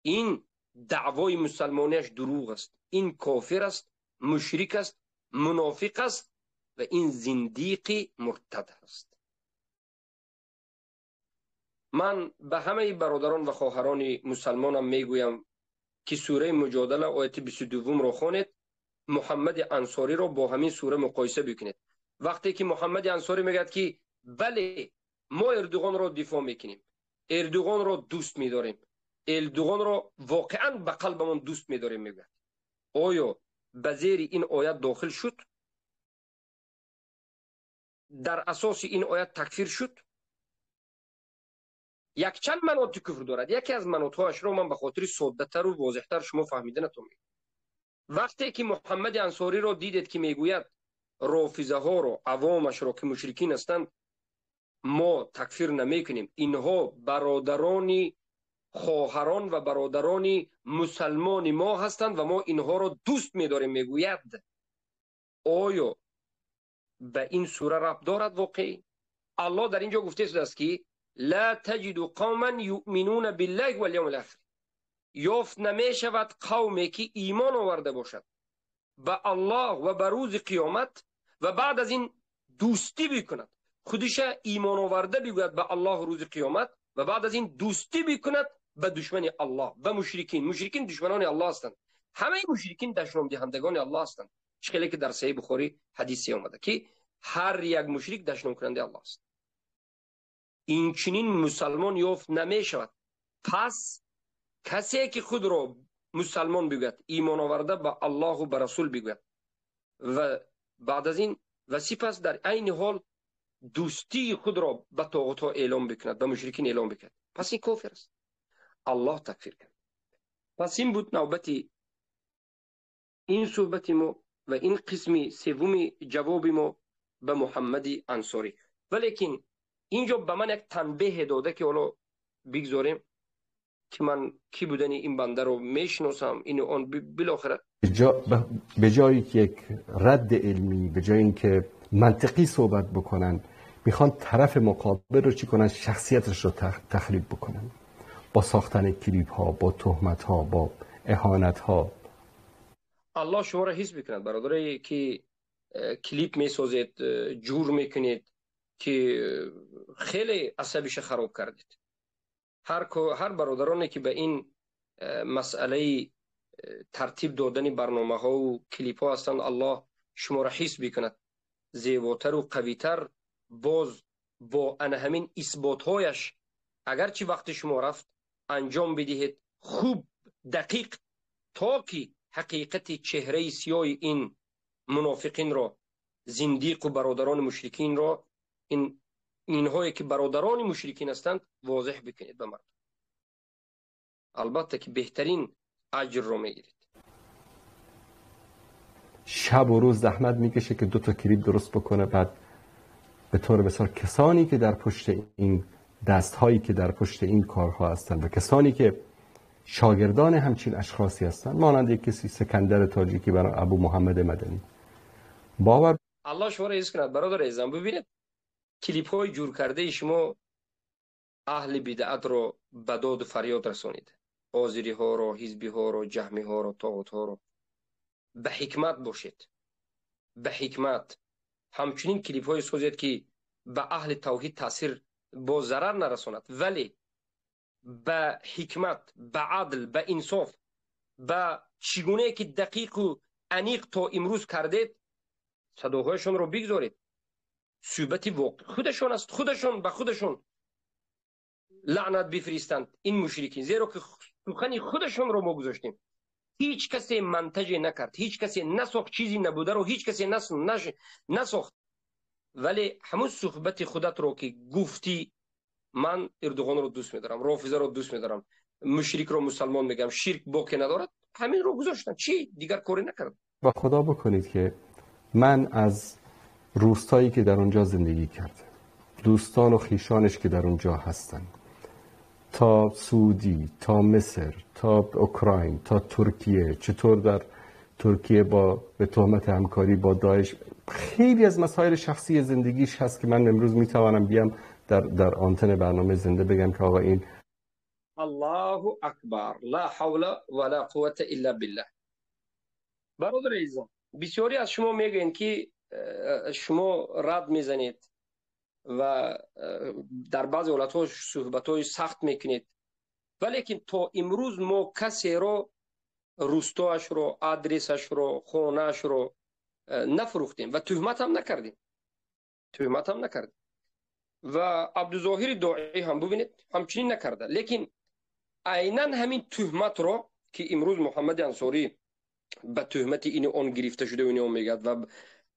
این دعوای مسلمانیش دروغ است، این کافر است، مشرک است، منافق است و این زندیق مرتد است. من به همه برادران و خواهران مسلمانم میگویم که سوره مجادله آیت 22 را خوانید، محمد انصاری را با همین سوره مقایسه بکنید. وقتی که محمد انصاری میگه که بله ما اردوغان را دفاع میکنیم، اردوغان را دوست میداریم، اردوغان را واقعا به قلبمان دوست میداریم، میگه آیا به زیر این آیت داخل شد؟ در اساس این آیت تکفیر شد؟ یک چند مناط کفر دارد. یکی از مناطهایش را من به خاطر ساده‌تر و واضح‌تر شما فهمیدنتون میگم. وقتی که محمد انصاری را دیدید که میگوید رافضه ها را، عوامش را که مشرکین هستند ما تکفیر نمیکنیم، اینها برادران، خواهران و برادران مسلمان ما هستند و ما اینها را دوست می‌داریم، میگوید آیا به این سوره ربط دارد واقعی؟ الله در اینجا گفته شده است که لا تجد قوما یؤمنون بالله والیوم الاخر، یافت نمیشود قومی که ایمان آورده باشد به الله و به روز قیامت و بعد از این دوستی بکند، خودش ایمان آورده بگوید به الله و روز قیامت و بعد از این دوستی بکند به دشمن الله، به مشرکین. مشرکین دشمنان الله هستند، همه مشرکین دشنام دهندگان الله هستند. چخیلی که در صحیح بخاری حدیثی آمده که Ҳар як мушрик дашномкунандаи Аллоҳ аст. Инчунин мусалмон ёфт намешавад. Пас касе ки худро мусалмон бигӯяд, имон оварда ба Аллоҳу ба расул бигӯяд ва баъд аз ин ва сипас дар айни ҳол дӯстии худро ба тоғутҳо эълон бикунад, ба мушрикин эълон бикунад, пас ин кофир аст. Аллоҳ такфир кард. Пас ин буд навбати ин суҳбати мо ва ин қисми севуми ҷавоби мо ба Муҳаммади Ансорӣ. Валекин инҷо ба ман як танбеҳе дода, ки ҳоло бигзорем, ки ман ки будани ин бандаро мешиносам, ину он билохира. به جایی که یک رد علمی، به جای اینکه منطقی صحبت بکنن، میخوان طرف مقابل رو چی کنن؟ شخصیتش رو تخریب بکنن با ساختن کلیپ ها، با تهمت ها، با اهانت ها. الله شما را حس بکند برادرایی که کلیپ میسازید، جور میکنید، که خیلی عصبیش خراب کردید. هر برادرانی که به این مسئله ترتیب دادن برنامه ها و کلیپ ها هستند، الله شما را حس بکند زیباتر و قویتر باز با ان همین اثبات هایش اگرچه وقت شما رفت انجام بدهید، خوب دقیق، تا که حقیقت چهره سیاه این منافقین را، زندیق و برادران مشرکین را، اینهایی که برادران مشرکین هستند واضح بکنید به مردم. البته که بهترین اجر رو میگیرید. شب و روز زحمت میکشه که دو تا کلیپ درست بکنه، بعد به طور مثال کسانی که در پشت این دست هایی که در پشت این کارها هستند و کسانی که شاگردان همچین اشخاصی هستند، مانند یک کسی سکندر تاجیکی برای ابو محمد مدنی، باور الله شما را حفظ کند برادر عزیزم. ببینید کلیپ های جور کرده شما اهل بدعت رو به داد و فریاد رسانید، آذری ها رو، حزبی ها رو، جهمی ها رو، طاغوت ها رو. به حکمت باشید، به حکمت. همچنین کلیپ های سازید که به اهل توحید تاثیر با ضرر نرساند، ولی به حکمت، به عدل، به انصاف، به چگونه که دقیق و انیق تا امروز کردید صداهایشان رو بگذارید. صحبت واقع خودشان است، خودشان به خودشان لعنت بفرستند این مشرکین، زیرا که سخن خودشان رو ما گذاشتیم. هیچ کسی منتج نکرد، هیچ کسی نساخت، چیزی نبوده رو هیچ کسی نساخت، ولی همون صحبت خودت رو که گفتی من اردوغان رو دوست میدارم، رافضه رو دوست میدارم، مشرک رو مسلمان میگم، شرک باکی ندارد، همین رو گذاشتن، چی دیگر کاری نکرد. با خدا بکنید که من از روستایی که در اونجا زندگی کرده، دوستان و خویشانش که در اونجا هستن، تا سعودی، تا مصر، تا اوکراین، تا ترکیه، چطور در ترکیه با به تهمت همکاری با داعش، خیلی از مسائل شخصی زندگیش هست که من امروز میتوانم بیام در آنتن برنامه زنده بگم که آقا این الله اکبر، لا حول ولا قوت الا بالله. برادر عزیزم، بسیاری از شما میگین که شما رد میزنید و در بعضی حالت‌ها صحبت‌های سخت میکنید، ولیکن تا امروز ما کسی رو، روستاش رو، آدرسش رو، خونه‌اش رو نفروختیم و تهمت هم نکردیم، تهمت هم نکردیم. و عبدالظاهر داعی هم ببینید همچنین نکرده، لیکن عینا همین تهمت رو که امروز محمد انصاری به تهمت این اون گرفته شده و این اون میگد و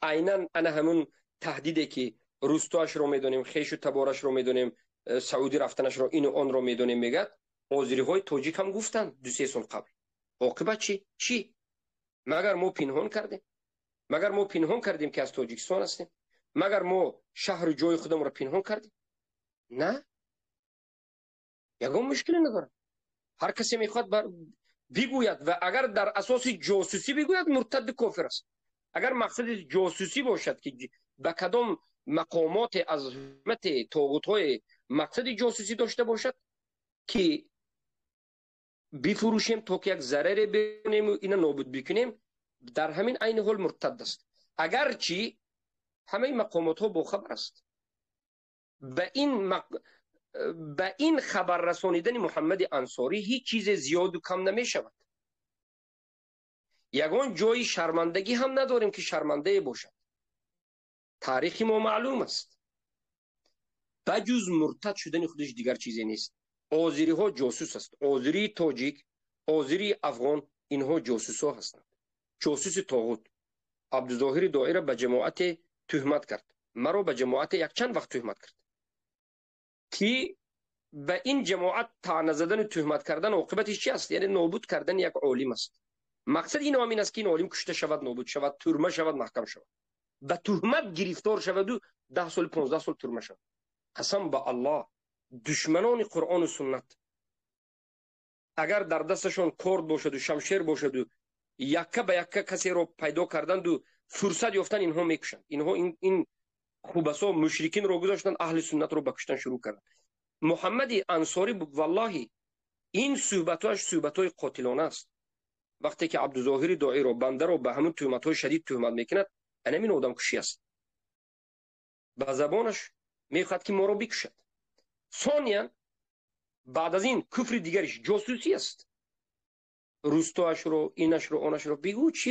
عینا انا همون تهدیده که روستاش رو میدونیم، خیش و تبارش رو میدونیم، سعودی رفتنش رو، این و آن رو میدونیم میگد، آذری های تاجیک هم گفتن 2-3 سال قبل. عاقبت چی؟ چی؟ مگر ما پنهان کردیم؟ مگر ما پنهان کردیم که از تاجیکستان هستیم؟ مگر ما شهر و جای خودم رو پنهان کردیم؟ نه، یگان مشکلی نداره. هر کسی میخواد بگوید و اگر در اساس جاسوسی بگوید مرتد کافر است. اگر مقصد جاسوسی باشد که به کدام مقامات از حکومت طاغوت‌های مقصد جاسوسی داشته باشد که بفروشیم تا که یک ضرر ببینیم و اینا نابود بکنیم، در همین عین حال مرتد است. اگرچه همه مقامات ها با خبر است. به این خبر رسانیدن محمد انصاری هیچ چیز زیاد و کم نمی شود. یگان جای شرمندگی هم نداریم که شرمنده باشد. Таърихи мо маълум аст. Ба ҷуз муртад шудани худаш дигар чизе нест. Озириҳо ҷосус аст. Озирии тоҷик, озирии афғон, инҳо ҷосусҳо ҳастанд. Ҷосуси тоғут. Абдузоҳири Доира ба ҷамоате туҳмат кард. Маро ба ҷамоате якчанд вақт туҳмат кард. Ки ба ин ҷамоат таъна задану туҳмат кардан оқибатиш чи аст? Яъне нобуд кардани як олим аст. Мақсад ин ҳам ин аст, ки ин олим кушта шавад, нобуд шавад, турма шавад, маҳкам шавад. Ба туҳмат гирифтор шаваду 10 сол, 15 сол турма шавад. Қасам ба Аллоҳ, душманони Қуръону суннат агар дар дасташон корд бошаду шамшер бошаду якка ба якка касеро пайдо карданду фурсат ёфтан, инҳо мекушанд. Инҳо ин хубасо мушрикинро гузоштанд, аҳли суннатро ба куштан шурӯъ карданд. Муҳаммади Ансорӣ, валлоҳи, ин суҳбатҳояш суҳбатҳои қотилона аст. Вақте ки Абдузоҳири Доиро, бандаро ба ҳамун туҳматҳои шадид туҳмат мекунад, анамин одамкушӣ аст. Ба забонаш мехоҳад, ки моро бикушад. Сониян, баъд аз ин куфри дигариш ҷосусӣ аст. Рустоашро, инашро, онашро бигӯ, чи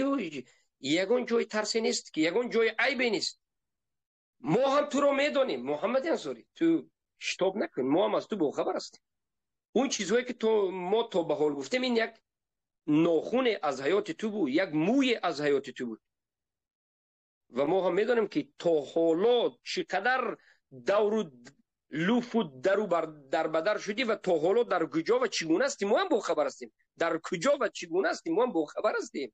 ягон ҷои тарсе нест, ки ягон ҷои айбе нест. Мо ҳам туро медонем, Муҳаммади Ансорӣ, ту шитоб накун, мо ҳам аз ту бохабар ҳастем. Он чизҳое ки мо то ба ҳол гуфтем, ин як нохуне аз ҳаёти ту буд, як мӯе аз ҳаёти ту буд. Ва мо ҳам медонем, ки то ҳоло чӣ қадар давру луфу дару дарбадар шудӣ ва то ҳоло дар куҷо ва чӣ гуна ҳастӣ, мо ҳам бохабар ҳастем. Дар куҷо ва чӣ гуна ҳастӣ, мо ҳам бохабар ҳастем.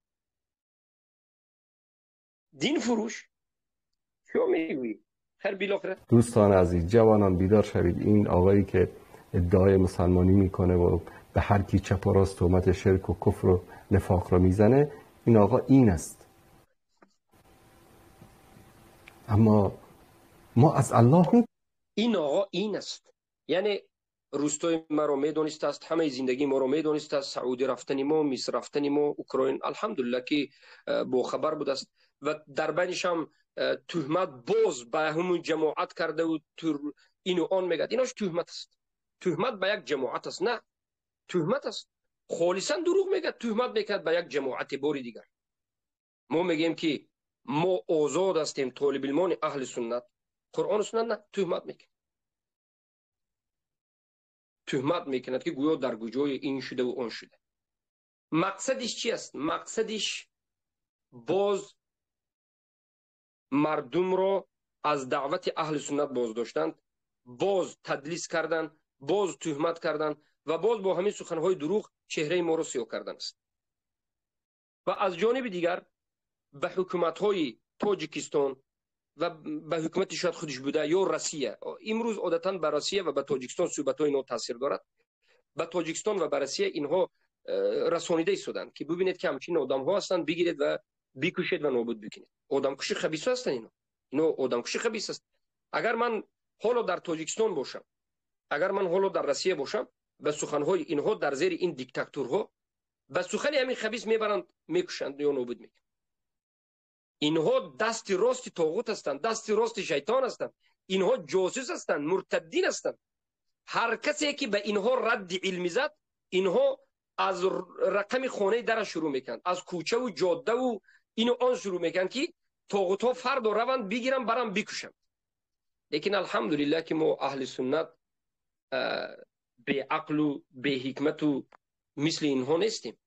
Дин фурӯш чӣ мегӯӣ? خیر بالاخره. دوستان عزیز، جوانان بیدار شوید. این آقایی که ادعای مسلمانی میکنه و به هر کی چپ و راست تهمت شرک و کفر و نفاق رو میزنه، این آقا این است. اما ما از الله این آقا این است. یعنی روستای ما رو میدونست است، همه زندگی ما رو میدونست است، سعودی رفتنی ما، مصر رفتنی ما، اوکراین، الحمدلله که با خبر بود است. و در بینش هم تهمت باز به همون جماعت کرده و این و آن میگه. ایناش تهمت است. تهمت به یک جماعت است، نه تهمت است. خالصا دروغ میگه، تهمت میکرد به یک جماعت باری دیگر. ما میگیم که ما آزاد هستیم، طالب علمان اهل سنت، قرآن و سنت نه، تهمت میکنه. تهمت میکند که گویا در کجای این شده و آن شده. مقصدش چی است؟ مقصدش باز مردم را از دعوت اهل سنت باز داشتند، باز تدلیس کردند، باز تهمت کردند و باز با همین سخنهای دروغ چهره ما را سیاه کردن است. و از جانب دیگر به حکومت‌های تاجیکستان و به حکومت شاید خودش بوده یا روسیه، امروز عادتا به روسیه و به تاجیکستان صحبت‌های اینا تاثیر دارد. به تاجیکستان و به روسیه اینها رسانیده ایستادند که ببینید که همچین آدم‌ها هستند، بگیرید و بکشید و نابود بکنید. آدمکشی خبیث هستند اینا. اینا آدمکشی خبیث است. اگر من حالا در تاجیکستان باشم، اگر من حالا در روسیه باشم، به سخنهای اینها در زیر این دیکتاتورها به سخن همین خبیث میبرند، میکشند یا نابود میکنند. اینها دست راست طاغوت هستند، دست راست شیطان هستند، اینها جاسوس هستند، مرتدین هستند. هر کسی که به اینها رد علمی زد، اینها از رقم خانه در شروع میکنند، از کوچه و جاده و اینو آن شروع میکنند که طاغوت ها فرد و روند بگیرن برن بکشند. لیکن الحمدلله که ما اهل سنت به عقل و به حکمت و مثل اینها نیستیم.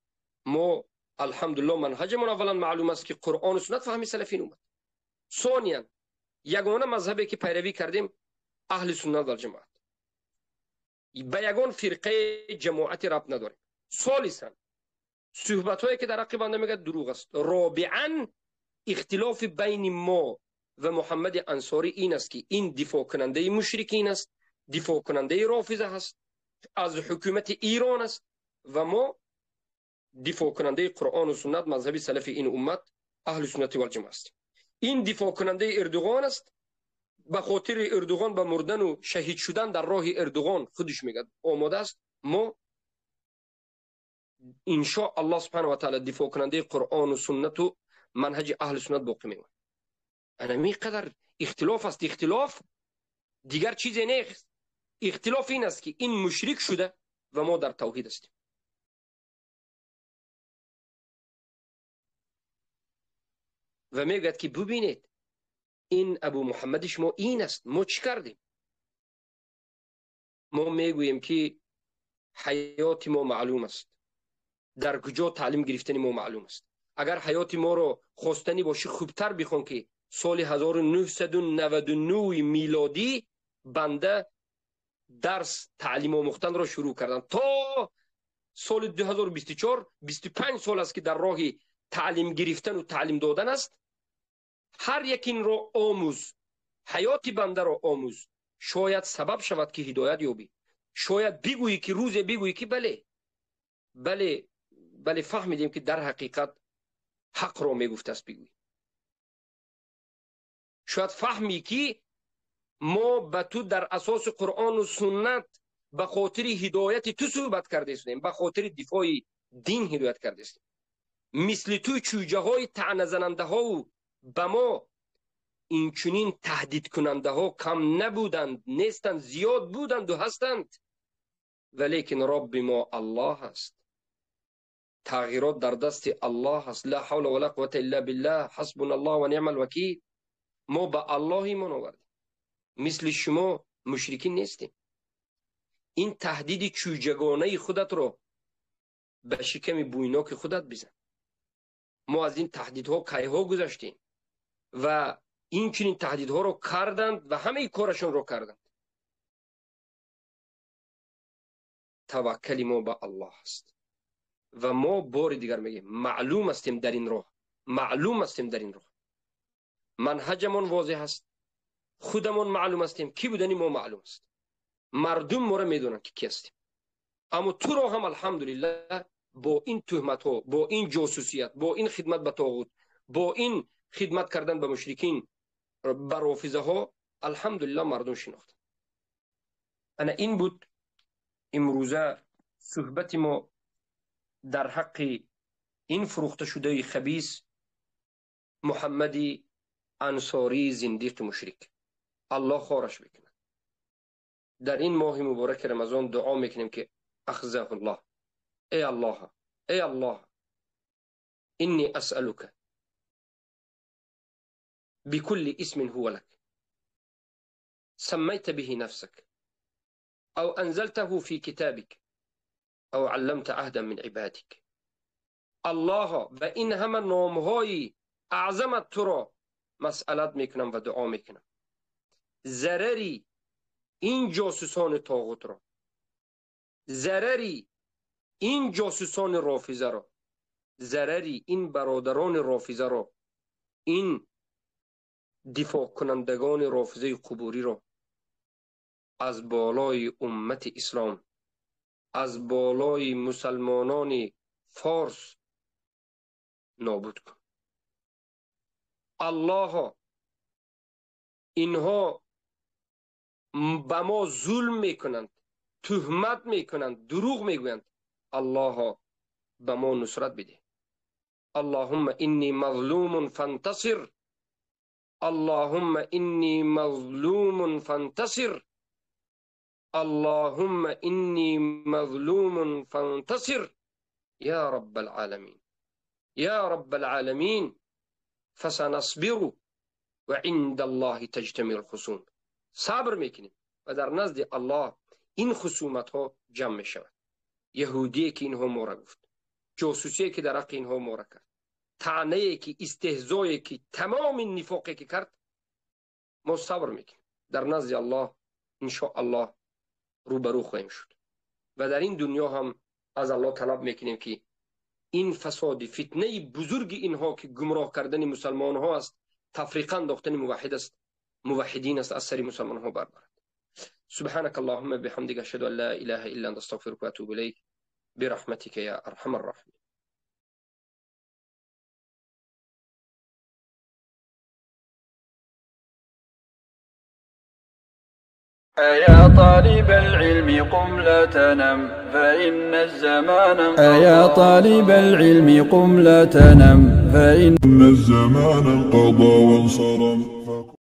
ما الحمدلله منهجمون اولا معلوم است که قرآن و سنت فهمی سلفین اومد. ثانیا یگانه مذهبی که پیروی کردیم اهل سنت و جماعت، به یگان فرقه جماعت ربط نداریم. ثالثا صحبت هایی که در حق بنده میگه دروغ است. رابعا اختلاف بین ما و محمد انصاری این است که این دفاع کننده مشرکین است، دفاع کننده رافضه است، از حکومت ایران است و ما دفاع کننده قرآن و سنت مذهب سلف این امت اهل سنت و جماعت است. این دفاع کننده اردوغان است، به خاطر اردوغان به مردن و شهید شدن در راه اردوغان خودش میگه آماده است. ما ان شاء الله سبحانه و تعالی دفاع کننده قرآن و سنت و منهج اهل سنت باقی میماند. انا میقدر اختلاف است. اختلاف دیگر چیزی نیست. اختلاف این است که این مشرک شده و ما در توحید هستیم. و میگوید که ببینید Ин Абу Муҳаммади шумо ин аст. Мо чӣ кардем? Мо мегӯем, ки ҳаёти мо маълум аст, дар куҷо таълим гирифтани мо маълум аст. Агар ҳаёти моро хостанӣ бошӣ, хубтар бихон, ки соли 1999 милодӣ банда дарс таълим омӯхтанро шурӯъ кардам то соли 2024, 25 сол аст, ки дар роҳи таълим гирифтану таълим додан аст. Ҳар як инро омӯз, ҳаёти бандаро омӯз, шояд сабаб шавад, ки ҳидоят ёбӣ. Шояд бигӯӣ, ки рӯзе бигӯӣ, ки бале, бале, бале, фаҳмидем, ки дар ҳақиқат ҳақро мегуфтааст, бигӯӣ. Шояд фаҳмӣ, ки мо ба ту дар асоси Қуръону суннат ба хотири ҳидояти ту суҳбат кардастем, ба хотири дифои дин ҳидоят кардастем. Мисли ту чӯҷаҳои таъназанандаҳову ба мо инчунин таҳдидкунандаҳо кам набуданд, нестанд, зиёд буданду ҳастанд, валекин Робби мо Аллоҳ аст. Тағйирот дар дасти Аллоҳ аст. Ла ҳавла ва ла қуввата илла биллаҳ, ҳасбуналлоҳ ва ниъмал вакил. Мо ба Аллоҳ имон овардем, мисли шумо мушрикин нестем. Ин таҳдиди чӯҷагонаи худатро ба шиками бӯйноки худат бизан. Мо аз ин таҳдидҳо кайҳо гузаштем ва инчунин таҳдидҳоро карданд ва ҳамаи корашонро карданд. Таваккали мо ба Аллоҳ аст ва мо бори дигар мегӯем, маълум ҳастем дар ин роҳ, маълум ҳастем дар ин роҳ. Манҳаҷамон возеҳ аст, худамон маълум ҳастем, кӣ будани мо маълум аст, мардум моро медонанд, ки кӣ ҳастем. Аммо туро ҳам, алҳамдулиллаҳ, бо ин туҳматҳо, бо ин ҷосусият, бо ин хидмат ба тоғут, бо ин хидмат кардан ба мушрикин, ба рофизаҳо, алҳамдулиллаҳ, мардум шинохтанд. Ана ин буд имрӯза суҳбати мо дар ҳаққи ин фурӯхташудаи хабис Муҳаммади Ансории зиндиқи мушрик. Аллоҳ хораш бикунад. Дар ин моҳи мубораки Рамазон дуо мекунем, ки ахзаҳуллоҳ. Эй Аллоҳ, эй Аллоҳ, инни асъалука بكل اسم هو لك سميت به نفسك أو أنزلته في كتابك أو علمت عهدا من عبادك. الله، و این همه نامهای اعظمت تو را مسئلت میکنم و دعا میکنم، ضرری این جاسوسان طاغوت را، ضرری این جاسوسان رافضه را، ضرری این برادران رافضه را، این دفاع کنندگان رافضه قبوری را از بالای امت اسلام، از بالای مسلمانان فارس نابود کن. الله، اینها به ما ظلم میکنند، تهمت میکنند، دروغ میگویند. الله، به ما نصرت بده. اللهم انی مظلوم فانتصر، اللهم انی مظلوم فانتصر، اللهم انی مظلوم فانتصر یا رب العالمین، یا رب العالمین. فسنصبر و عند الله تجتمع الخصوم. صبر میکنیم و در نزد الله این خصومت ها جمع می شود. یهودی که اینها ما را گفت، جاسوسی که در حق اینها ما را کرد، طعنه که، استهزایی که، تمام این نفاقی که کرد، ما صبر میکنیم. در نزد الله ان الله روبرو خواهیم شد و در این دنیا هم از الله طلب میکنیم که این فساد فتنه بزرگ اینها که گمراه کردن مسلمان ها است، تفریقا انداختن موحد است، موحدین است، از سر مسلمان ها بردارد. سبحانك اللهم بحمدك، اشهد ان لا اله الا انت، استغفرك واتوب اليك برحمتك يا ارحم الراحمين. أيا طالب العلم قم لا تنم، فإن الزمان أيا طالب العلم قم لا تنم، فإن الزمان انقضى وانصرم.